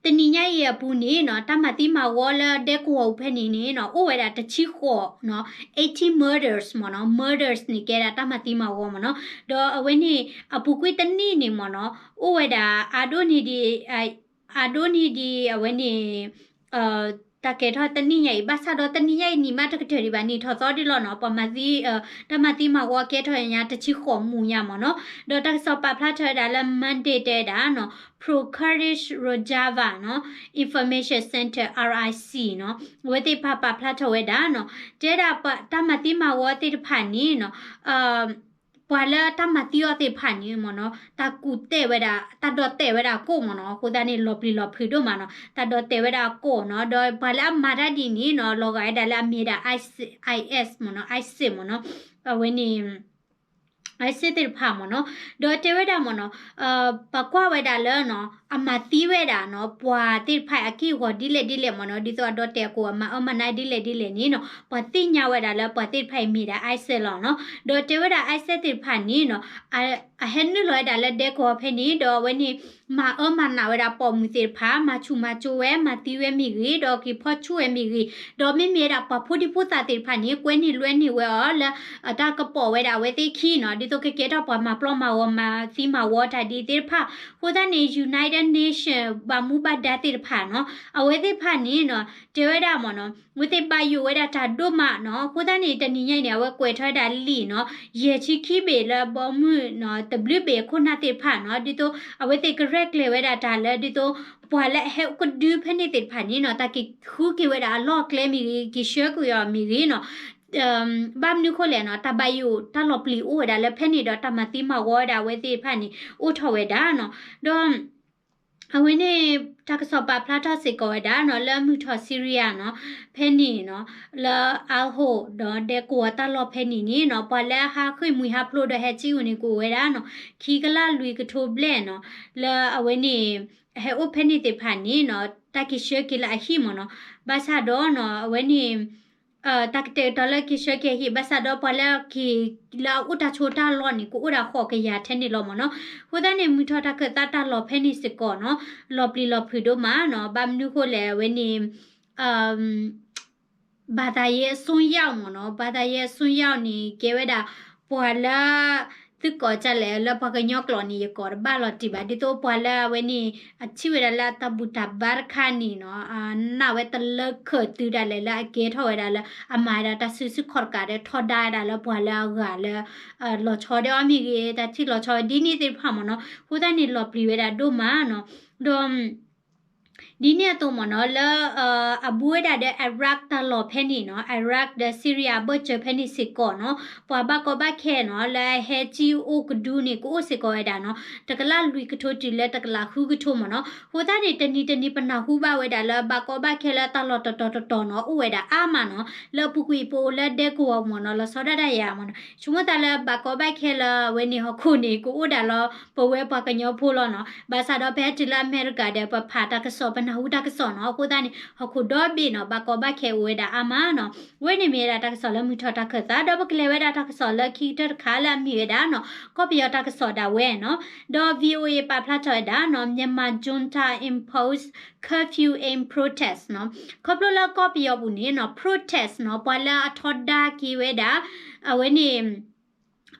တနံၤညါအံၤအပူၤန့ၣ်နီၤ တၢ်မၤသံမၤဝီလၢဒဲကဝီၤအူၤဖဲန့ၣ်န့ၣ်နီၤ အိၣ်ဝဲဒၣ်တဆံဃိးနီၤ eighteen murders မ့ၢ်နီၤ murders န့ၣ်ကဲဒၣ်တၢ်မၤသံမၤဝီမ့ၢ်နီၤ ဒီးအဝဲန့ၣ် အပူၤကွံာ်တနံၣ်န့ၣ်မ့ၢ်နီၤ အိၣ်ဝဲဒၣ် အဒိန့ၢ်ဒံး အဒိန့ၢ်ဒံးအဝဲန့ၣ် တၢ်ကဲထီၣ်တနံၣ်ညါအံၤ ဘၣ်ဆၣ်ဒီးတနံၤညါအံၤနံၣ်မးတကတၢၢ်ဒံးဘၣ် နံၣ်ထီၣ်သီဒံးလီၤနီၤ ပှၤမၤသံ တၢ်မၤသံမၤဝီကဲထီၣ်ညါတဆံဃိးမူညါမ့ၢ်နီၤ ဒီးတၢ်ကစီၣ်ပာ်ဖျါထီၣ်ဝဲဒၣ်လၢ Monday တဲဝဲဒၣ်နီၤ Pro-Kurdish Rojava နီၤ Information Center R I C နီၤ အဝဲသ့ၣ်ပာ်ပာ်ဖျါထီၣ်ဝဲဒၣ်နီၤ တဲဝဲဒၣ်တၢ်မၤသံမၤဝီသ့ၣ်တဖၣ်န့ၣ်နီၤ ပှၤလၢတၢ်မၤသံအီၤသ့ၣ်တဖၣ်န့ၣ်မ့ၢ်နီၤ တၢ်ကူၣ်တဲာ်ဝဲဒၣ် တၢ်ဒိးတဲာ်ဝဲဒၣ်အကိာ်မ့ၢ်နီၤ အဃိသတးန့ၣ် လီၤပျံၤလီၤဖုးဒိၣ်မးနီၤ တၢ်ဒိးတဲာ်ဝဲဒၣ်အကိာ်နီၤ ဒီးပှၤလၢအမၤတၢ်ဒ်န့ၣ်နီၤ လီၤဂာ်ဝဲဒၣ်လၢအမ့ၢ်ဒၣ် IS မ့ၢ်နီၤ ISIS မ့ၢ်နီၤ အဝဲန့ၣ် ISIS သ့ၣ်တဖၣ်မ့ၢ်နီၤ ဒီးတဲဝဲဒၣ်မ့ၢ်နီၤ ပကွၢ်ဝဲဒၣ်လၢနီၤ အမၤသံဝဲဒၣ်နီၤ ပှၤသ့ၣ်တဖၣ်အက့ၢ်အဂီၤဒ်လဲၣ်ဒ်လဲၣ်မ့ၢ်နီၤ ဒ်သိးအဒိးတဲာ်အကိာ်အမၤအၢမၤနးဒ်လဲၣ်ဒ်လဲၣ်န့ၣ်နီၤ ပှၤသ့ၣ်ညါဝဲဒၣ်လၢပှၤသ့ၣ်တဖၣ်အံၤမ့ၢ်ဒၣ် ISIS လီၤနီၤ ဒီးတဲဝဲဒၣ် ISIS သ့ၣ်တဖၣ်န့ၣ်နီၤ အဟဲနုာ်လီၤဝဲဒၣ်လၢဒဲကဝီၤဖဲန့ၣ် ဒီးအဝဲန့ၣ် မၤအၢမၤနးဝဲဒၣ်ပိာ်မုၣ်သ့ၣ်တဖၣ် မၤဆူၣ်မၤကၠိဝဲ မၤသံဝဲမ့ၢ်ဂ့ၤ ဒီးက့ၤဖီၣ်ဆူၣ်ဝဲမ့ၢ်ဂ့ၤ ဒီးမ့မ့ၢ်ဝဲဒၣ်ပှၤဖိဒံဖိသၣ်သ့ၣ်တဖၣ်န့ၣ် ကွဲန့ၢ်လွဲန့ၢ်ဝဲအီၤလၢ တၢ်ကပိာ်ဝဲဒၣ်အဝဲသ့ၣ်ခံနီၤ ဒ်သိးကကဲထီၣ်ပှၤမၤပျီမၤဂီၤမၤသံမၤဝီတၢ်ဒ်သ့ၣ်တဖၣ် အဃိသတးန့ၣ် United Nation ဘၣ်မူဘၣ်ဒါသ့ၣ်တဖၣ်နီၤ အဝဲသ့ၣ်တဖၣ်န့ၣ်နီၤ တဲဝဲဒၣ်မ့ၢ်နီၤ အဝဲသ့ၣ်ဘၣ်ယိၣ်ဝဲဒၣ်တၢ်ဒိၣ်မးနီၤ အဃိသတးန့ၣ် တနံၤညါအံၤန့ၣ် အဝဲကွဲးထီၣ်ဝဲဒၣ်လံာ်နီၤ ယဲၢ်ဆံခံဘ့ၣ်လၢဘီမုၢ်နီၤ တဘျုးဘ့ၣ်အခိၣ်နၢ်သ့ၣ်တဖၣ်နီၤ ဒ်သိးအဝဲသ့ၣ်ကရဲၣ်ကျဲၤဝဲဒၣ်တၢ်လၢ ဒ်သိးပှၤလၢအဟဲအိၣ်ကဒုဖဲန့ၣ်သ့ၣ်တဖၣ်န့ၣ်နီၤ တၢ်က့ၤဃုက့ၤဝဲဒၣ်အလီၢ်အကျဲမ့ၢ်ဂ့ၤ က့ၤဆှၢကွံာ်အီၤမ့ၢ်ဂ့ၤနီၤ ဘၣ်မနုၤဃိလဲၣ်နီၤ တၢ်ဘၣ်ယိၣ်တၢ်လီၤပျံၤအိၣ်ဝဲဒၣ်လၢဖဲန့ၣ်ဒီး တၢ်မၤသံမၤဝီဝဲဒၣ်အဝဲသ့ၣ်တဖၣ်န့ၣ် အိၣ်ထီၣ်ဝဲဒၣ်နီၤ ဒီး အဝဲန့ၣ် တၢ်ကစီၣ်ပာ်ဖျါထီၣ်စ့ၢ်ကီးဝဲဒၣ်နီၤ လၢမုၢ်ထီၣ် Syria နီၤ ဖဲန့ၣ်နီၤ လၢ Al-Hol ဒီးဒဲကဝီၤတၢ်လီၢ်ဖဲန့ၣ်န့ၣ်နီၤ ပှၤလၢဟးဃ့ၢ်မှံဟးဖျိးဒီးဟဲစံၣ်အုၣ်န့ၣ်ကအိၣ်ဝဲဒၣ်နီၤ ခံကလးလွံၢ်ကထိဘျဲၣ်နီၤ လၢအဝဲန့ၣ် ဟဲအိၣ်ဖဲန့ၣ်သ့ၣ်တဖၣ်န့ၣ်နီၤ တၢ်က့ၤဆှၢက့ၤလၢအဟံၣ်မ့ၢ်နီၤ ဘၣ်ဆၣ်ဒီးနီၤ အဝဲန့ၣ် တၢ်ကတဲာ်ကတီၤလၢက့ၤဆှၢက့ၤဟံၣ် ဘၣ်ဆၣ်ဒီးပှၤလၢအက့ၤလၢအအိၣ်တၢ်ဆိးတၢ်လီၢ်န့ၣ် ကအိၣ်ဒၣ်ဃိးကယၤထဲန့ၣ်လီၤမ့ၢ်နီၤ. အဃိသတးန့ၣ် မုၢ်ထီၣ်တၢ်ခၢၣ်သးတၢ်လီၢ်ဖဲန့ၣ်စ့ၢ်ကီးနီၤ လီၤပျံၤလီၤဖုးဒိၣ်မးနီၤ. ဘၣ်မနုၤဃိလဲၣ် အဝဲန့ၣ် ဘာသာရေးအစွန်းရောက်မ့ၢ်နီၤ ဘာသာရေးအစွန်းရောက်န့ၣ် ကဲဝဲဒၣ် ပှၤလၢ သုကိးဒ်လဲၣ်လၢပှၤကညီကျိာ်န့ၣ် ယကိးတဘၣ်လီၤတံၢ်ဘၣ် ဒ်သိးပှၤလၢအဝဲန့ၣ် အထံၣ်ဝဲဒၣ်လၢအတၢ်ဘူၣ်တၢ်ဘါတခါန့ၣ်နီၤ နာ်ဝဲတလၢခၢၣ်သုဒၣ်လဲာ်လၢအကဲထီၣ်ဝဲဒၣ်လၢ အမၤဝဲဒၣ်တၢ်စုဆူၣ်ခီၣ်တကးဒီး ထီဒါဝဲဒၣ်လၢပှၤလၢအဂၤလၢ လီၤဆီဒီးအီၤမ့ၢ်ဂ့ၤ တၢ်ထံၣ်လီၤဆီဝဲဒ်န့ၣ်သ့ၣ်တဖၣ်မ့ၢ်နီၤ. အဃိသတးန့ၣ် လီၤပျံၤဝဲဒၣ်ဒိၣ်မးနီၤ. ဒီး ဒ်န့ၣ်အသိးမ့ၢ်နီၤ လၢ အဘူးဝဲဒၣ်ဒီး Iraq တၢ်လီၢ်ဖဲန့ၣ်နီၤ Iraq ဒီး Syria အဘၢၣ်စၢၤဖဲန့ၣ်စ့ၢ်ကီးနီၤ ပှၤဘၣ်ကီဘၣ်ခဲနီၤ လၢအဟဲကံအိၣ်ကဒုန့ၣ် ကအိၣ်စ့ၢ်ကီးဝဲဒၣ်နီၤ တကလးလွံၢ်ကထိတုၤလၢတကလးဃုကထိမ့ၢ်နီၤ. အဃိသတးန့ၣ် တနံၤတနံၤပနၢ်ဟူဘၣ်ဝဲဒၣ်လၢ ဘၣ်ကီဘၣ်ခဲလၢတၢ်လီၢ်တတီၤတတီၤနီၤ အိၣ်ဝဲဒၣ်အါမးနီၤ လၢအပူၤကွံာ်ပအိၣ်လၢဒဲကဝီၤမ့ၢ်နီၤ လီၤဆီဒၣ်တၢ်ယၤမ့ၢ်နီၤ ဆိကမိၣ်သးလၢဘၣ်ကီဘၣ်ခဲလၢအဝဲန့ၣ်ဟီၣ်ခိၣ်န့ၣ် ကအိၣ်ဒၣ်လီၤ ပဝဲပှၤကညီဖိလီၤနီၤ. ဘၣ်ဆၣ်ဒီးဖဲတုၤလၢအမဲရကၤဒီး ပဖးတၢ်ကစီၣ် ပနၢ်ဟူတၢ်ကစီၣ်နီၤ အဃိသတးန့ၣ် ဟီၣ်ခိၣ်ဒီဘ့ၣ်နီၤ ဘၣ်ကီဘၣ်ခဲအိၣ်ဝဲဒၣ်အါမးနီၤ. အဝဲန့ၣ်မ့ၢ်ဝဲဒၣ်တၢ်ကစီၣ်လၢမုၢ်ထီၣ်တၢ်ခၢၣ်သး ဒီးပကလဲၤဝဲဒၣ်တၢ်ကစီၣ်လၢခံကတၢၢ်တခါလၢအမ့ၢ်ဝဲဒၣ်နီၤ ကီၢ်ပယီၤတၢ်ကစီၣ်ဒၣ်ဝဲနီၤ. ဒီး VOA ပာ်ဖျါထီၣ်ဝဲဒၣ်နီၤ Myanmar junta impose curfew in protest နီၤ ခီဖျိလၢကီၢ်ပယီၤပူၤန့ၣ်နီၤ protest နီၤ ပှၤလၢအထီဒါက့ၤဝဲဒၣ် အဝဲန့ၣ်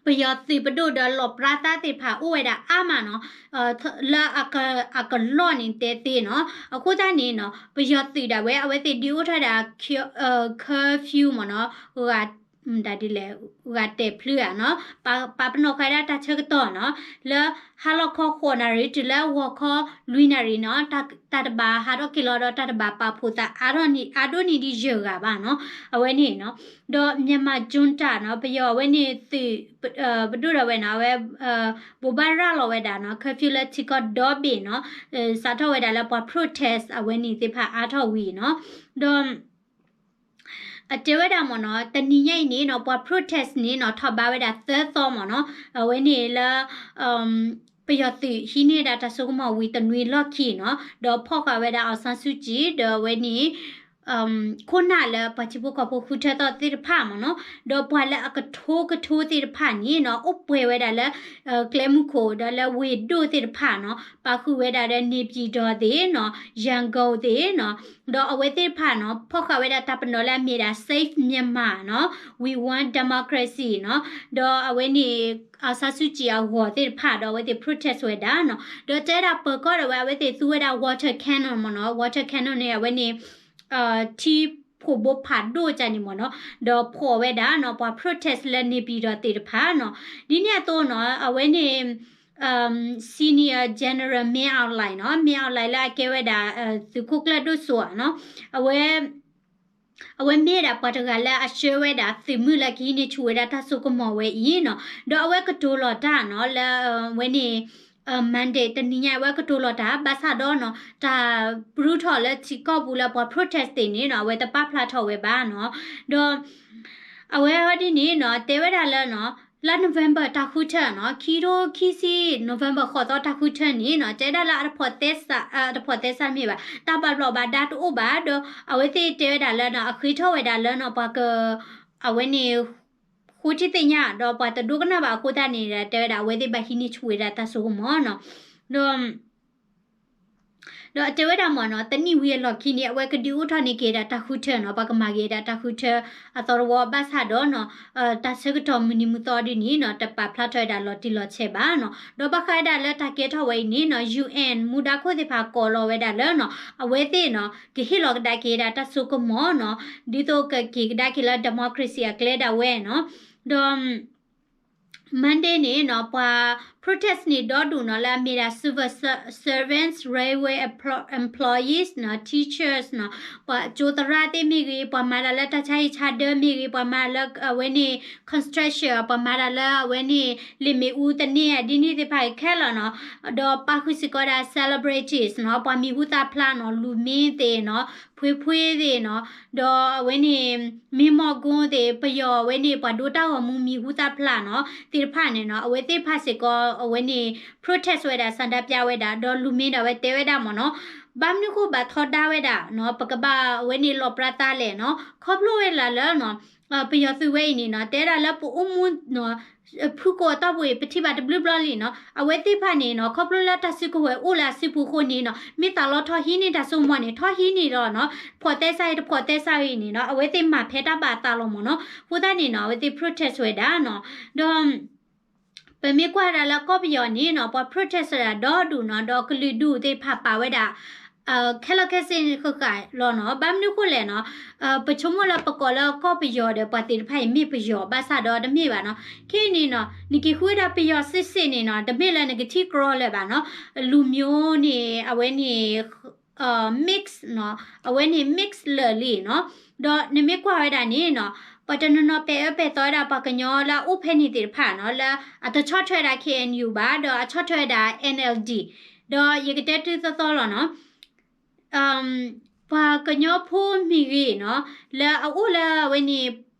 ပယီၤသုးပဒိၣ်ဒီးလီၣ်ပြါသးသ့ၣ်တဖၣ်အိၣ်ဝဲဒၣ်အါမးနီၤ လၢအကလီၢ်န့ၣ်တဲသ့နီၤ. အဃိသတးန့ၣ်နီၤ ပယီၤသုးဒၣ်ဝဲ အဝဲသ့ၣ်ဒုးအိၣ်ထီၣ်ဒၣ် curfew မ့ၢ်နီၤ ဂၤ ဒ်လဲၣ် ဂၤတဲာ်ဖျုးဧါနီၤ ပာ်ပနီၣ်ဃာ်ဝဲဒၣ်တၢ်ဆၢကတီၢ်နီၤ လၢဟါလီၤခီဃိးနၣ်ရံၣ်တုၤလၢဂီၤခီလွံၢ်နၣ်ရံၣ်နီၤ တၢ်တဘၣ်ဟးထီၣ်က့ၤလီၤဒီးတၢ်တဘၣ်ပာ်ဖှိၣ်သးအါဒိၣ်န့ၢ်ဒံးယဲၢ်ဂၤဘၣ်နီၤ အဝဲန့ၣ်နီၤ ဒီး Myanmar junta နီၤ ပယီၤအဝဲန့ၣ်သုး ပဒိၣ်ဒၣ်ဝဲနီၤ အဝဲ ဘိးဘၣ်ရၤလီၤဝဲဒၣ်နီၤ curfew လၢထံကီၢ်ဒီဘ့ၣ်နီၤ စးထီၣ်ဝဲဒၣ်လၢပှၤ protest အဝဲန့ၣ်သ့ၣ်တဖၣ်အါထီၣ်ဝံၤနီၤ ဒီး အတဲဝဲဒၣ်မ့ၢ်နီၤ တနံၤညါအံၤန့ၣ်နီၤ ပှၤ protest န့ၣ်နီၤ ထီၣ်ဘးဝဲဒၣ်သၢသီမ့ၢ်နီၤ အဝဲန့ၣ်လၢ ပယီၤသုးဟံးန့ၢ်ဒၣ်တၢ်စိကမီၤဝံၤတနွံလီၢ်ခံနီၤ ဒီးဖီၣ်ဃာ်ဝဲဒၣ် အောင်ဆန်းစုကြည် ဒီးအဝဲန့ၣ် ခိၣ်နၢ်လၢပှၤထံဖိကီၢ်ဖိဃုထၢသီသ့ၣ်တဖၣ်မ့ၢ်နီၤ ဒီးပှၤလၢအကထိကထိသ့ၣ်တဖၣ်န့ၣ်နီၤ အိၣ်ပှဲၤဝဲဒၣ်လၢ ကျဲမုၢ်ခိၣ် ဒီးလၢဝ့ၢ်ဒိၣ်သ့ၣ်တဖၣ်နီၤ ပာ်ဃုာ်ဝဲဒၣ်ဒီး နေပြည်တော် သ့ၣ်နီၤ ရန်ကုန် သ့ၣ်နီၤ ဒီးအဝဲသ့ၣ်တဖၣ်နီၤ ဖီၣ်ဃာ်ဝဲဒၣ်တၢ်ပနီၣ်လၢအမ့ၢ်ဒၣ် Save Myanmar နီၤ We want democracy နီၤ ဒီးအဝဲန့ၣ် အောင်ဆန်းစုကြည် အဂီၤသ့ၣ်တဖၣ်ဒီးအဝဲသ့ၣ် protest ဝဲဒၣ်နီၤ ဒီးတဲဒၣ်ပၢၤကီၢ်ဒၣ်ဝဲ အဝဲသ့ၣ်သူဝဲဒၣ် water cannon မ့ၢ်နီၤ water cannon န့ၣ် အဝဲန့ၣ် ထံဖိးဘိဖးဒိၣ်ကန့ၣ်မ့ၢ်နီၤ ဒီးဖီၣ်ဝဲဒၣ်နီၤ ပှၤ protest လၢ နေပြည်တော် သ့ၣ်တဖၣ်နီၤ ဒ်န့ၣ်အသိးနီၤ အဝဲန့ၣ် senior general မင်းအောင်လှိုင်နီၤ မင်းအောင်လှိုင် လၢအကဲဝဲဒၣ် သုးခိၣ်ကျၢၢ်ဒိၣ်စိၤဧါနီၤ အဝဲ အဝဲမ့ၢ်ဝဲဒၣ်ပှၤတဂၤလၢအဆှၢဝဲဒၣ်သုးမုၢ်လၢကဟံးန့ၢ်ဆူၣ်ဝဲဒၣ်တၢ်စိကမီၤဝဲအံၤနီၤ ဒီးအဝဲကတိၤလီၤတၢ်နီၤ လၢ အဝဲန့ၣ် Monday တနံၤညါ အဝဲကတိၤလီၤတၢ် ဘၣ်ဆၣ်ဒီးနီၤ တၢ်ပြူထီၣ်လၢထံကီၢ်ပူၤလၢပှၤ protest သ့ၣ်န့ၣ်နီၤ အဝဲတပာ်ဖျါထီၣ်ဝဲဘၣ်နီၤ ဒီး အဝဲဒ်န့ၣ်နီၤ တဲဝဲဒၣ်လၢနီၤ လါ November တၢ်ဃုထၢနီၤ ခံထိခံဆံ November ဃိးသီတၢ်ဃုထၢန့ၣ်နီၤ တဲဒၣ်လၢအတဖိးသဲစး အတဖိးသဲစးမ့ၢ်ဘၣ် တၢ်ဘၣ်ဘျီးဘၣ်ဒါတအိၣ်ဘၣ် ဒီးအဝဲသ့ၣ်တဲဝဲဒၣ်လၢနီၤ အဃ့ထီၣ်ဝဲဒၣ်လၢနီၤ ပှၤက အဝဲန့ၣ် ဃိထံသ့ၣ်ညါ ဒီးပှၤတဒိကနၣ်ဘၣ်အဃိသတးန့ၣ် တဲဝဲဒၣ်အဝဲသ့ၣ်ဘၣ်ဟံးန့ၢ်ဆူၣ်ဝဲဒၣ်တၢ်စိကမီၤနီၤ ဒီး ဒီးအတဲဝဲဒၣ်မ့ၢ်နီၤ တနံၣ်ဝံၤအလီၢ်ခံန့ၣ် အဝဲကဒုးအိၣ်ထီၣ်န့ၢ်က့ၤဒၣ်တၢ်ဃုထၢနီၤ ပှၤကမၤက့ၤဒၣ်တၢ်ဃုထၢအသီတဝီ ဘၣ်ဆၣ်ဒီးနီၤ တၢ်ဆၢကတီၢ်မုၢ်နံၤမုၢ်သီဒ်န့ၣ်နီၤ တပာ်ဖျါထီၣ်ဝဲဒၣ်လီၤတံၢ်လီၤဆဲးဘၣ်နီၤ ဒီးဘၣ်ဃးဝဲဒၣ်လၢတၢ်ကဲထီၣ်ဝဲအံၤန့ၣ်နီၤ ယူၣ်အၣ် မူဒါခိၣ်သ့ၣ်တဖၣ်ကိးလီၤဝဲဒၣ်လၢနီၤ အဝဲသ့ၣ်နီၤ ကဟ့ၣ်လီၤကဒါက့ၤဒၣ်တၢ်စိကမီၤနီၤ ဒ်သိးကက့ၤကဒါက့ၤလၢ democracy အကျဲဒၣ်ဝဲနီၤ ဒီး Monday န့ၣ်နီၤ ပှၤ protest န့ၣ်ဒီဒူၣ်နီၤ လၢအမ့ၢ်ဒၣ် civil ser- servants, railway emplo- employees နီၤ teachers နီၤ ပှၤကၠိသရၣ်သ့ၣ်မ့ၢ်ဂ့ၤ ပှၤမၤတၢ်လၢတၢ်ဆါဟံၣ်ဆါဒၢမ့ၢ်ဂ့ၤ ပှၤမၤတၢ်လၢအဝဲန့ၣ် construction ပှၤမၤတၢ်လၢအဝဲန့ၣ် လ့ၣ်မ့ၣ်အူသန့ၢ် ဒ်န့ၣ်သ့ၣ်တဖၣ်ခဲလၢာ်နီၤ ဒီးပာ်ဃုာ်စ့ၢ်ကီးဒၣ် celebrities နီၤ ပှၤမံၤဟူသၣ်ဖျါနီၤ လူမင်းသ့ၣ်နီၤ ဖှ့ဖှ့သ့ၣ်နီၤ ဒီးအဝဲန့ၣ် မ့ၢ်မီၢ်ကိသ့ၣ် ပယီၤအဝဲန့ၣ် ပှၤဒိတၢ်ဂီၤမူမံၤဟူသၣ်ဖျါနီၤ သ့ၣ်တဖၣ်န့ၣ်နီၤ အဝဲသ့ၣ်တဖၣ်စ့ၢ်ကီး အဝဲန့ၣ် protest ဝဲဒၣ် ဆန္ဒပြ ဝဲဒၣ် ဒီးလူမင်းဒၣ်ဝဲတဲဝဲဒၣ်မ့ၢ်နီၤ ဘၣ်မနုၤဃိဘၣ်ထီဒါဝဲဒၣ်နီၤ ပကဘၣ်အဝဲန့ၣ်လီၤပြါသးလဲၣ်နီၤ ခီဖျိဝဲလၢနီၤ ပယီၤသုးဝဲအံၤန့ၣ်နီၤ တဲဒၣ်လၢပအိၣ်မူနီၤ ဖုကိးအတီၢ်ပူၤအံၤ ပထံၣ်ဘၣ်တဘျုးဘျီလံနီၤ အဝဲသ့ၣ်တဖၣ်န့ၣ်နီၤ ခီဖျိလၢတၢ်စုကဝဲၤအိၣ်လၢအစုပူၤအဃိန့ၣ်နီၤ မ့ၢ်သးလီထီၣ်ဟံးန့ၢ်တၢ်စိကမီၤန့ၣ် ထီၣ်ဟံးန့ၢ်လီၤနီၤ ဖီၣ်သဲစးအံၤတဖီၣ်သဲစးအံၤန့ၣ်နီၤ အဝဲသ့ၣ်မၤဖဲတၢ်ဘၣ်အသးလီၤမ့ၢ်နီၤ အဃိသတးန့ၣ်နီၤ အဝဲသ့ၣ် protest ဝဲဒၣ်နီၤ ဒီး ပမ့ၢ်ကွၢ်ဒၣ်လၢကီၢ်ပယီၤန့ၣ်နီၤ ပှၤ protest ဝဲဒၣ်ဒီဒူၣ်နီၤ ဒီးကလုာ်ဒူၣ်သ့ၣ်တဖၣ်ပာ်ဝဲဒၣ် ခဲလၢာ်ခဲဆ့ဃၣ်ဃၣ်လီၤနီၤ ဘၣ်မနုၤဃိလဲၣ်နီၤ ပဆိကမိၣ်လၢပကိးလၢကီၢ်ပယီၤဒီး ပှၤသ့ၣ်တဖၣ်အံၤမ့ၢ်ပယီၤ ဘၣ်ဆၣ်ဒီးတမ့ၢ်ဘၣ်နီၤ ခဲအံၤန့ၣ်နီၤ နက့ၤဃုဝဲဒၣ်ပယီၤစ့ၢ်စ့ၢ်န့ၣ်နီၤ တမ့ၢ်လၢနကထံၣ်ကြီလၢၤဘၣ်နီၤ လူမျိုးန့ၣ် အဝဲန့ၣ် mix နီၤ အဝဲန့ၣ် mix လၢာ်လံနီၤ ဒီးနမ့ၢ်ကွၢ်ဝဲဒၣ်န့ၣ်နီၤ ပှၤတနီၤနီၤပဲာ်အၢပဲာ်သီဝဲဒၣ်ပှၤကညီလၢအအိၣ်ဖဲန့ၣ်သ့ၣ်တဖၣ်နီၤ လၢအတဆီၣ်ထွဲဝဲဒၣ် K N U ဘၣ် ဒီးအဆီၣ်ထွဲဝဲဒၣ် N L D ဒီးယကတဲတုၤသီသီလီၤနီၤ ပှၤကညီဖိမ့ၢ်ဂ့ၤနီၤ လၢအအိၣ်လၢအဝဲန့ၣ်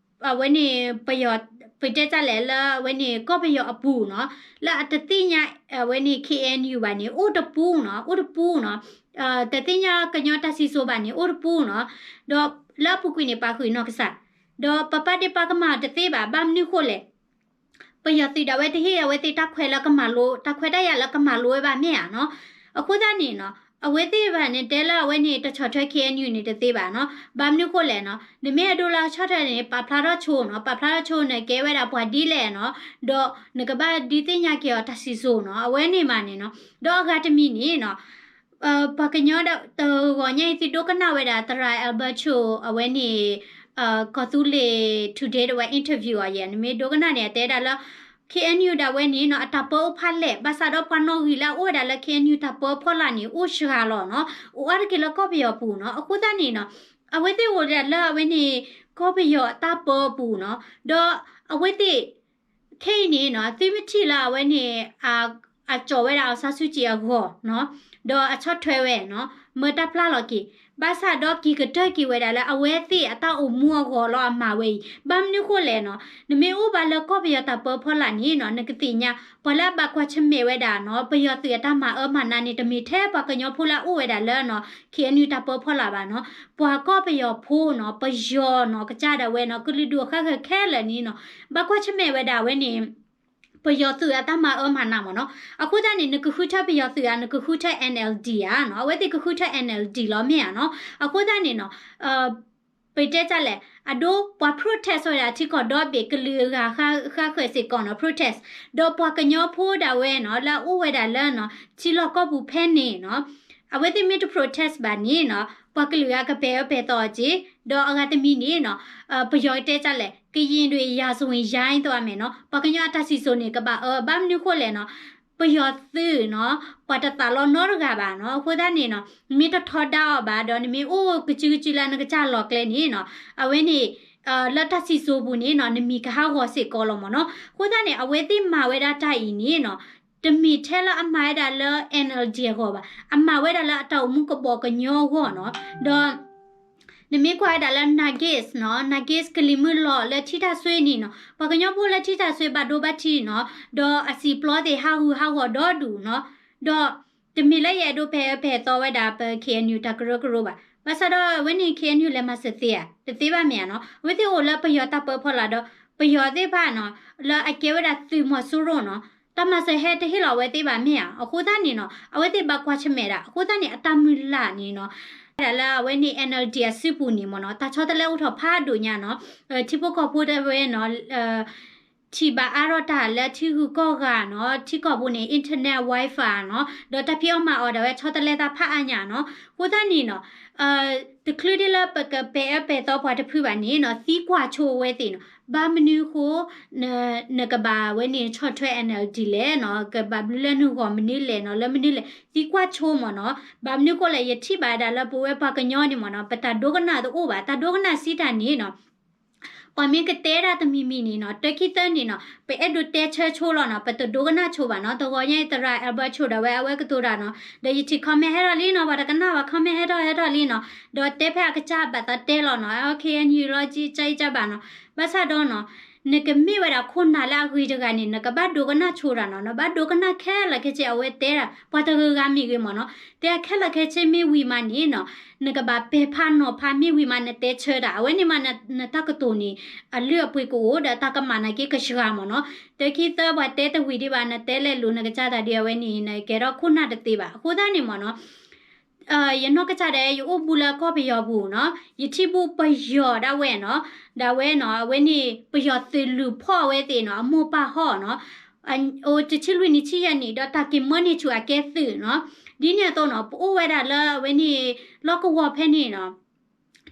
အဝဲန့ၣ်ပယီၤ ပတဲတၢ်လဲၣ်လၢအဝဲန့ၣ် ကီၢ်ပယီၤအပူၤနီၤ လၢအတသ့ၣ်ညါအဝဲန့ၣ် K N U ဘၣ်န့ၣ် အိၣ်တပူၤနီၤ အိၣ်တပူၤနီၤ တသ့ၣ်ညါကညီတၢ်စံၣ်စိၤဘၣ်န့ၣ် အိၣ်တပူၤနီၤ ဒီးလၢအပူၤကွံာ်န့ၣ် ပာ်ဃုာ်နီၢ်ကစၢ် ဒီးပပာ်ဒ့ပာ်ကမၣ်တသ့ဘၣ် ဘၣ်မနုၤဃိလဲၣ် ပယီၤသုးဒၣ်ဝဲတဟ့ၣ်အဝဲသ့ၣ်တၢ်ခွဲးလၢကမၤလိ တၢ်ခွဲးတၢ်ယာ်လၢကမၤလိဝဲဘၣ်မ့ၢ်ဧါနီၤ အဃိသတးန့ၣ်နီၤ အဝဲသ့ၣ်ဘၣ်န့ၣ် တဲလၢအဝဲန့ၣ်တဆီၣ်ထွဲ K N U န့ၣ်တသ့ဘၣ်နီၤ ဘၣ်မနုၤဃိလဲၣ်နီၤ နမ့ၢ်အဒိလၢအဆီၣ်ထွဲန့ၣ် ပာ်ဖျါထီၣ်ဆိနီၤ ပာ်ဖျါထီၣ်ဆိန့ၣ် ကဲဝဲဒၣ်ပှၤဒ်လဲၣ်နီၤ ဒီးနကဘၣ်ဒုးသ့ၣ်ညါက့ၤအီၤတၢ်စံၣ်စိၤနီၤ အဝဲန့ၣ်မးန့ၣ်နီၤ ဒီးအဂၤတမံၤန့ၣ်နီၤ ပှၤကညီတဂီၤညါအံၤသုဒိကနၣ်ဝဲဒၣ် သရၣ် Albert Cho အဝဲန့ၣ် ကီၢ်သူလ့ၤ Today တဝဲ interview အီၤယဲ နမ့ၢ်ဒိကနၣ်န့ၣ် အတဲဒၣ်လၢ K N U ဒၣ်ဝဲန့ၣ်နီၤ အတၢ်ပၢအိၣ်ဖးလဲၢ် ဘၣ်ဆၣ်ဒီးပှၤနီၣ်ဂံၢ်လၢအအိၣ်ဝဲဒၣ်လၢ K N U တၢ်ပၢဖီလာ်န့ၣ် အိၣ်စှၤလီၤနီၤ အိၣ်အါတက့ၢ်လၢကီၢ်ပယီၤပူၤနီၤ အဃိသတးန့ၣ်နီၤ အဝဲသ့ၣ်အိၣ်ဒၣ်လၢအဝဲန့ၣ် ကီၢ်ပယီၤအတၢ်ပၢအပူၤနီၤ ဒီးအဝဲသ့ၣ် ခဲအံၤန့ၣ်နီၤ သုမ့ၢ်ထံၣ်လၢအဝဲန့ၣ် အကၠီၣ်ဝဲဒၣ် အောင်ဆန်းစုကြည် အဂီၢ်နီၤ ဒီးအဆီၣ်ထွဲဝဲနီၤ မၢတၢ်ပျၢ်လီၤက့ၤ ဘၣ်ဆၣ်ဒီးက့ၤကတၢၢ်က့ၤဝဲဒၣ်လၢအဝဲသ့ၣ်အတၢ်အိၣ်မူအဂီၢ်လီၤအမၤဝဲအံၤ ဘၣ်မနုၤဃိလဲၣ်နီၤ နမ့ၢ်အိၣ်ဘၣ်လၢကီၢ်ပယီၤတၢ်ပၢဖီလာ်န့ၣ်နီၤ နကသ့ၣ်ညါ ပှၤလၢအဘၣ်ကွၢ်ဆၢၣ်မဲာ်ဝဲဒၣ်နီၤ ပယီၤသုးအတၢ်မၤအၢမၤနးန့ၣ် တမ့ၢ်ထဲပှၤကညီဖိလၢအအိၣ်ဝဲဒၣ်လၢနီၤ K N U တၢ်ပၢဖီလာ်ဘၣ်နီၤ ပှၤကီၢ်ပယီၤဖိနီၤ ပယီၤနီၤ ကစၢ်ဒၣ်ဝဲနီၤ ကလုာ်ဒူၣ်အဃၣ်ဃၢၤခဲလၢာ်န့ၣ်နီၤ ဘၣ်ကွၢ်ဆၢၣ်မဲာ်ဝဲဒၣ်ဝဲန့ၣ် ပယီၤသုးအတၢ်မၤအၢမၤနးမ့ၢ်နီၤ အဃိသတးန့ၣ် နကဃုထၢပယီၤသုးဧါ နကဃုထၢ N L D ဧါနီၤ အဝဲသ့ၣ်ကဃုထၢ N L D လီၤမ့ၢ်ဧါနီၤ အဃိသတးန့ၣ်နီၤ ပတဲတၢ်လဲၣ် အဒိပှၤ protest ဝဲဒၣ်ထံကီၢ်ဒီဘ့ၣ် ကလုာ်အဂၤဃၣ်ဃၢၤစ့ၢ်ကီးနီၤ protest ဒီးပှၤကညီဖိဒၣ်ဝဲနီၤ လၢအအိၣ်ဝဲဒၣ်လၢနီၤ ထံလီၢ်ကီၢ်ပူၤဖဲန့ၣ်နီၤ အဝဲသ့ၣ်မ့ၢ်တ protest ဘၣ်န့ၣ်နီၤ ပှၤကလုာ်အဂၤကပဲာ်အၢပဲာ်သီအီၤက့ၤ ဒီးအဂၤတမံၤန့ၣ်နီၤ ပယီၤတဲတၢ်လဲၣ် ကရင်တွေ ရာဇဝင်ရိုင်းသွားမယ်နီၤ ပှၤကညီအတၢ်စံၣ်စိၤန့ၣ် ကဘၣ်အၢ ဘၣ်မနုၤဃိလဲၣ်နီၤ ပယီၤသုးနီၤ ပှၤတသးလီနီတဂၤဘၣ်နီၤ အဃိသတးန့ၣ်နီၤ နမ့ၢ်တထီဒါအီၤဘၣ် ဒီးနမ့ၢ်အိၣ်ကစုကစုလၢနကစၢ်လီၢ်ကျဲန့ၣ်နီၤ အဝဲန့ၣ် လၢတၢ်စံၣ်စိၤပူၤန့ၣ်နီၤ နမံၤကဟးဂီၤစ့ၢ်ကီးလီၤမ့ၢ်နီၤ အဃိသတးန့ၣ် အဝဲသ့ၣ်မၤဝဲဒၣ်တၢ်အံၤန့ၣ်နီၤ တမ့ၢ်ထဲလၢအမၤဝဲဒၣ်လၢ N L D အဂီၢ်ဘၣ် အမၤဝဲဒၣ်လၢအတၢ်အိၣ်မူကဘီကညီအဂီၢ်နီၤ ဒီး နမ့ၢ်ကွၢ်ဝဲဒၣ်လၢ Nargis နီၤ Nargis ကလံၤမုၢ်လီၤလၢထံတၢ်ဆွ့န့ၣ်နီၤ ပှၤကညီဖိလၢထံတၢ်ဆွ့ဘၣ်ဒိဘၣ်ထံးနီၤ ဒီးအစံာ်ပျီသ့ၣ်ဟးဂူာ်ဟးဂီၤဒီဒူၣ်နီၤ ဒီးတမ့ၢ်လၢယအဲၣ်ဒိးပဲာ်ပဲာ်သီဝဲဒၣ်ပ K N U တၢ်ကရၢကရိဘၣ် ဘၣ်ဆၣ်ဒီးအဝဲန့ၣ် K N U လဲၤမၤစၢၤသ့ဧါ တသ့ဘၣ်မ့ၢ်ဧါနီၤ အဝဲသ့ၣ်အိၣ်လၢပယီၤတၢ်ပၢဖီလာ်ဒီး ပယီၤသ့ၣ်တဖၣ်နီၤ လၢအကဲဝဲဒၣ်သုးမီၤစိရိၤနီၤ တၢ်မၤစၢၤဟဲတဟ့ၣ်လီၤအဝဲသ့ၣ်ဘၣ်မ့ၢ်ဧါ အဃိသတးန့ၣ်နီၤ အဝဲသ့ၣ်ဘၣ်ကွၢ်ဆၢၣ်မဲာ်ဒၣ် အဃိသတးန့ၣ် အတၢ်မုၢ်လၢ်န့ၣ်နီၤ ဒၣ်လၢအဝဲန့ၣ် N L D အစုပူၤန့ၣ်မ့ၢ်နီၤ တၢ်ဆီတလဲအိၣ်ထီၣ်ဖးဒိၣ်ညါနီၤ ထံဖိကီၢ်ဖိတဲဝဲနီၤ ထံၣ်ဘၣ်အါထီၣ်တၢ်လၢထံဂုၤကီၢ်ဂၤနီၤ ထံကီၢ်ပူၤန့ၣ် internet Wi-Fi နီၤ ဒီးတၢ်ဖံးအီၣ်မၤအီၣ်ဒၣ်ဝဲဆီတလဲသးဖးအါညါနီၤ အဃိသတးန့ၣ်နီၤ တချုးဒ်လၢပကပဲာ်အၢပဲာ်သီပှၤတဖုဘၣ်န့ၣ်နီၤ သံကွၢ်ဆိဝဲသ့ၣ်နီၤ ဘၣ်မနုၤဃိ နကဘၣ်ဝဲန့ၣ်ဆီၣ်ထွဲ N L D လဲၣ်နီၤ ကဘၣ်ဘျုးလၢနဂီၢ်မနုၤလဲၣ်နီၤ လၢမနုၤလဲၣ် သံကွၢ်ဆိမ့ၢ်နီၤ ဘၣ်မနုၤဃိလဲၣ် ယထံၣ်ဘၣ်ဒၣ်လၢပဝဲပှၤကညီန့ၣ်မ့ၢ်နီၤ ပတၢ်ဒိကနၣ်တအိၣ်ဘၣ် တၢ်ဒိကနၣ်စံးတၢ်န့ၣ်နီၤ ပှၤမ့ၢ်ကတဲဒၣ်တမံၤမံၤန့ၣ်နီၤ တၢ်ခံသၢန့ၣ်နီၤ ပအဲၣ်ဒိးတဲဆၢဆိလီၤနီၤ ပတဒိကနၣ်ဆိဘၣ်နီၤ တဂီၤညါအံၤသရၣ် Albert Cho ဒၣ်ဝဲအဝဲကတိၤတၢ်နီၤ ဒီးယထံၣ် comment ဟဲထီၣ်လံနီၤ ပှၤတကနၣ်ဘၣ် comment ဟဲထီၣ်ဟဲထီၣ်လံနီၤ ဒီးတဲဖဲအကစၢ်ဘၣ်သးတဲလီၤနီၤ K N U လီၤ ကၢကၢဘၣ်နီၤ ဘၣ်ဆၣ်ဒီးနီၤ နကမ့ၢ်ဝဲဒၣ်ခိၣ်နၢ်လၢအဂ့ၤတဂၤန့ၣ် နကဘၣ်ဒိကနၣ်ဆိတၢ်နီၤ, နဘၣ်ဒိကနၣ်ခဲလၢာ်ခဲဆ့ အဝဲတဲဒၣ် ပှၤတဂၤဂၤမ့ၢ်ဂ့ၤမ့ၢ်နီၤ, တဲခဲလၢာ်ခဲဆ့မ့ၢ်ဝံၤမးန့ၣ်နီၤ, နကဘၣ်ပဲာ်ဖးနီၤဖးမ့ၢ်ဝံၤမး နတဲဆၢတၢ် အဝဲန့ၣ်မး နတၢ်ကတိၤန့ၣ် အလုၢ်အပှ့ၤကအိၣ်ဒီးတၢ်ကမၣ်နာ်က့ကစှၤမ့ၢ်နီၤ, တခံသၢပှၤတဲတဝံၤဒံးဘၣ် နတဲလဲၤလိၤနကစၢ်တၢ်ဒ်အဝဲန့ၣ် နကဲထီၣ်ခိၣ်နၢ်တသ့ဘၣ် အဃိသတးန့ၣ်မ့ၢ်နီၤ ယနီၢ်ကစၢ်ဒၣ် ယအိၣ်ဘူးလၢကီၢ်ပယီၤပူၤနီၤ, ယထံၣ်ဘူးပယီၤဒၣ်ဝဲနီၤ, ဒၣ်ဝဲနီၤ အဝဲန့ၣ် ပယီၤသုးလုၢ်ဖီၣ်အဝဲသ့ၣ်နီၤ အမိၢ်ပၢ်ဟီၣ်နီၤ, အိၣ်တဆံလွံၢ်နံၣ်ဆံယဲၢ်နံၣ် ဒီးတၢ်က့ၤမၢန့ၢ်ဆူၣ်အကဲသုးနီၤ, ဒ်န့ၣ်အသိးနီၤ ပအိၣ်ဝဲဒၣ်လၢအဝဲန့ၣ် လီၢ်ကဝီၤဖဲန့ၣ်နီၤ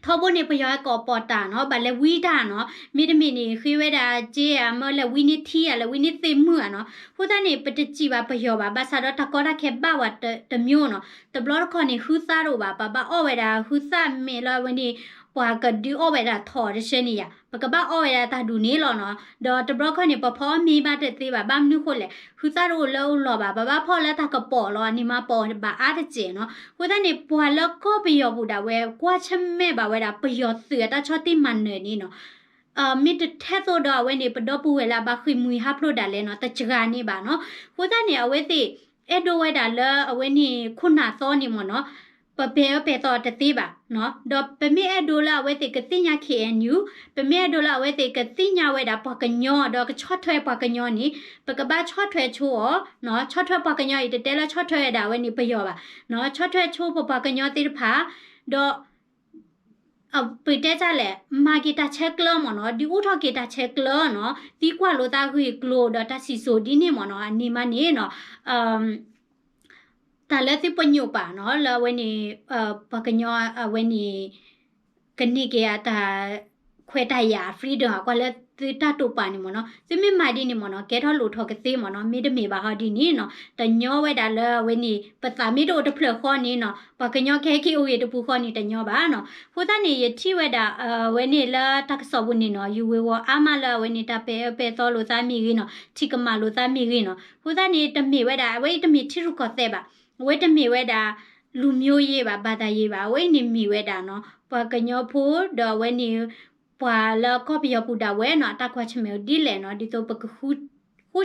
ထီဘိန့ၣ် ပယီၤဟဲကိးပီၣ်တၢ်နီၤ, ဘၣ်လဲၤဝံတၢ်နီၤ, မ့တမ့ၢ်န့ၣ် ဃ့ဝဲဒၣ်စ့ဧါ မၢလဲၤဝံန့ၢ်ထံဧါ လဲၤဝံန့ၢ်သ့ၣ်မုၢ်ဧါနီၤ, အဃိသတးန့ၣ် ပတစံးဘၣ်ပယီၤဘၣ်, ဘၣ်ဆၣ်ဒီးတၢ်ကီတၢ်ခဲဘၣ်ဝဲတမျိုးနီၤ, တဘျီတခီၣ်န့ၣ် ဟုသၣ်တအိၣ်ဘၣ်, ပဘၣ်အီၣ်ဝဲဒၣ်ဟုသၣ်မ့ၢ်လၢအဝဲန့ၣ် ပှၤကဒုးအီၣ်ဝဲဒၣ်ထိးတဆၢန့ၣ်ယါ, ပကဘၣ်အီၣ်ဝဲဒၣ်တၢ်ဒူၣ်န့ၣ်လီၤနီၤ, ဒီးတဘျီတခီၣ်န့ၣ် ပဖီအီၣ်မ့ၤဘၣ်တသ့ဘၣ်, ဘၣ်မနုၤဃိလဲၣ်, ဟုသၣ်တအိၣ်လၢအအိၣ်လီၤဘၣ်, ပဘၣ်ဖီၣ်လၢတၢ်ကပီၤလီၤ, အန့ၣ်မးပီၣ်ဘၣ်အါတစဲးနီၤ, အဃိသတးန့ၣ် ပှၤလၢကီၢ်ပယီၤပူၤဒၣ်ဝဲ ကွၢ်ဆၢၣ်မဲာ်ဘၣ်ဝဲဒၣ် ပယီၤသုးအတၢ်ဆီၣ်တံၢ်မၤနၢၤန့ၣ်နီၤ မ့ၢ်တထဲသိးဒီးအဝဲန့ၣ် ပဒီပုၢ်ဝဲၢ်လၢအဘၣ်ဃ့ၢ်မှံဟးဖျိးဒၣ်လဲာ်နီၤ တစှၤန့ၢ်ဘၣ်နီၤ, အဃိသတးန့ၣ် အဝဲသ့ၣ် အဲၣ်ဒိးဝဲဒၣ်လၢအဝဲန့ၣ်ခိၣ်နၢ်သီန့ၣ်မ့ၢ်နီၤ, ပပဲာ်အၢပဲာ်သီတသ့ဘၣ်နီၤ, ဒီးပမ့ၢ်အဲၣ်ဒိးလၢအဝဲသ့ၣ်ကသ့ၣ်ညါ K N U, ပမ့ၢ်အဲၣ်ဒိးလၢအဝဲသ့ၣ်ကသ့ၣ်ညါဝဲဒၣ်ပှၤကညီ ဒီးကဆီၣ်ထွဲပှၤကညီန့ၣ် ပကဘၣ်ဆီၣ်ထွဲဆိအီၤ, ဆီၣ်ထွဲပှၤကညီအံၤ တတဲလၢဆီၣ်ထွဲဝဲဒၣ်အဝဲန့ၣ်ပယီၤဘၣ်, ဆီၣ်ထွဲဆိပပှၤကညီသ့ၣ်တဖၣ်, ဒီး ပတဲတၢ်လဲၣ် မၤက့ၤတၢ်ဆဲးကျၢမ့ၢ်နီၤ, ဒုးအိၣ်ထီၣ်က့ၤတၢ်ဆဲးကျၢနီၤ, သံကွၢ်လိာ်သးဂ့ၢ်ကျိၤဒီးတၢ်စံၣ်စိၤဒ်န့ၣ်မ့ၢ်နီၤ, အန့ၣ်မးန့ၣ်နီၤ တၢ်လၢသုပညိၣ်ပာ်နီၤ လၢအဝဲန့ၣ် ပှၤကညီအဝဲန့ၣ် ကန့ၢ်က့ၤအတၢ်ခွဲးတၢ်ယာ် freedom ကွၢ်လၢသုတၢ်တိာ်ပာ်န့ၣ်မ့ၢ်နီၤ, သုမ့ၢ်မၤဒ်န့ၣ်မ့ၢ်နီၤ ကဲထီၣ်လိၣ်ထီၣ်ကသ့မ့ၢ်နီၤ, မ့တမ့ၢ်ဘၣ်ဟီဒ်န့ၣ်နီၤ တညီဝဲဒၣ်လၢအဝဲန့ၣ် ပသးမ့ၢ်တအိၣ်တဖျၢၣ်ဃီန့ၣ်နီၤ ပှၤကညီကဟဲက့ၤအိၣ်ဂ့ၤတပူၤဃီန့ၣ် တညီဘၣ်နီၤ, အဃိသတးန့ၣ် ယထံၣ်ဝဲဒၣ် အဝဲန့ၣ်လၢတၢ်ကစီၣ်ပူၤန့ၣ်နီၤ ယဝ့ၤဝီၤအါမးလၢအဝဲန့ၣ် တၢ်ပဲာ်အၢပဲာ်သီလိာ်သးမ့ၢ်ဂ့ၤနီၤ ထံၣ်ကမၣ်လိာ်သးမ့ၢ်ဂ့ၤနီၤ, အဃိသတးန့ၣ် တမ့ၢ်ဝဲဒၣ် အဝဲအံၤတမ့ၢ်ထံရူၢ်ကီၢ်သဲးဘၣ်, အဝဲတမ့ၢ်ဝဲဒၣ် လူမျိုးရေးဘၣ် ဘာသာရေးဘၣ်, အဝဲအံၤန့ၣ်မ့ၢ်ဝဲဒၣ်နီၤ ပှၤကညီဖိဒီးအဝဲန့ၣ် ပှၤလၢကီၢ်ပယီၤပူၤဒၣ်ဝဲနီၤ အတၢ်ကွၢ်ဆၢၣ်မဲာ်ဒ်လဲၣ်နီၤ ဒ်သိးပက ဃိ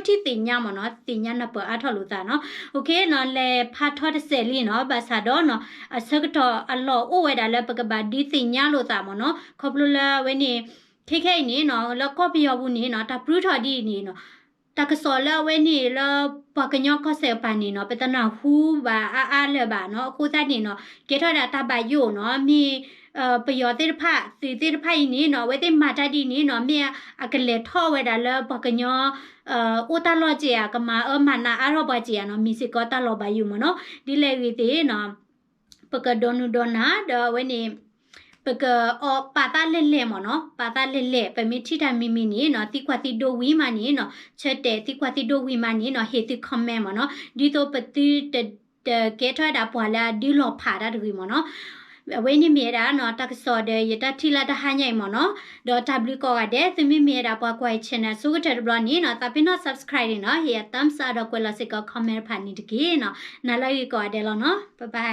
ထံသ့ၣ်ညါမ့ၢ်နီၤ သ့ၣ်ညါနၢ်ပၢၢ်အါထီၣ်လိာ်သးနီၤ, အ လဲၤဖးထီတစဲးလံနီၤ ဘၣ်ဆၣ်ဒီးနီၤ အဆၢကတီၢ်အလီၢ်အိၣ်ဝဲဒၣ်လၢပကဘၣ်ဒုးသ့ၣ်ညါလိာ်သးမ့ၢ်နီၤ ခီဖျိလၢအဝဲန့ၣ် ခဲခဲအံၤန့ၣ်နီၤ လၢကီၢ်ပယီၤပူၤန့ၣ်နီၤ တၢ်ပြူထီၣ်ဒ်အံၤန့ၣ်နီၤ တၢ်ကစီၣ်လၢအဝဲန့ၣ်လၢ ပှၤကညီကီၢ်စဲၣ်အပၤန့ၣ်နီၤ ပတနၢ်ဟူဘၣ်အါအါလၢၤဘၣ်နီၤ အဃိသတးန့ၣ်နီၤ ကဲထီၣ်ဒၣ်တၢ်ဘၣ်ယိၣ်နီၤ မ့ၢ် ပယီၤသ့ၣ်တဖၣ် သုးသ့ၣ်တဖၣ်အံၤန့ၣ်နီၤ အဝဲသ့ၣ်မၤတၢ်ဒ်န့ၣ်နီၤ မ့ၢ်အကလဲၤထီၣ်ဝဲဒၣ်လၢပှၤကညီ အိၣ်တၢ်လီၢ်က့ၤဧါ ကမၤအၢမၤနးအါထီၣ်ပှၤက့ၤဧါနီၤ မ့ၢ်စ့ၢ်ကီးတၢ်လီၤဘၣ်ယိၣ်မ့ၢ်နီၤ ဒ်လဲၣ်ဂ့ၤသ့ၣ်နီၤ ပကဒိးနုာ်ဒိးနၤ ဒီးအဝဲန့ၣ် ပကအီၣ်ပာ်သးလဲၢ်လဲၢ်မ့ၢ်နီၤ ပာ်သးလဲၢ်လဲၢ် ပမ့ၢ်ထံၣ်တၢ်မံၤမံၤန့ၣ်နီၤ သံကွၢ်သံဒိဝံၤမးန့ၣ်နီၤ ဆၢတဲာ်သံကွၢ်သံဒိဝံၤမးန့ၣ်နီၤ ဟ့ၣ်သု comment မ့ၢ်နီၤ ဒ်သိးပသုတ တကဲထီၣ်ဝဲဒၣ်ပှၤလၢအဒုးလီၤဖးတၢ်တဂ့ၤမ့ၢ်နီၤ အဝဲန့ၣ်မ့ၢ်ဝဲဒၣ်နီၤ တၢ်ကစီၣ်ဒီးယတၢ်ထံၣ်လၢတဟါညါအံၤမ့ၢ်နီၤ ဒီးတၢ်ဘျုးကိးဂၤဒဲး သုမ့မ့ၢ်ဝဲဒၣ်ပှၤကွၢ်ယ channel အဆိကတၢၢ်တဘျီန့ၣ်နီၤ သးပ့ၤနီၣ် subscribe န့ၣ်နီၤ ဟ့ၣ်ယၤ thumbs up ဒီးကွဲးလီၤစ့ၢ်ကီး comment တဖၣ်န့ၣ်တက့ၢ်နီၤ နၤလၢအဂ့ၤကိးဂၤဒဲးလီၤနီၤ bye bye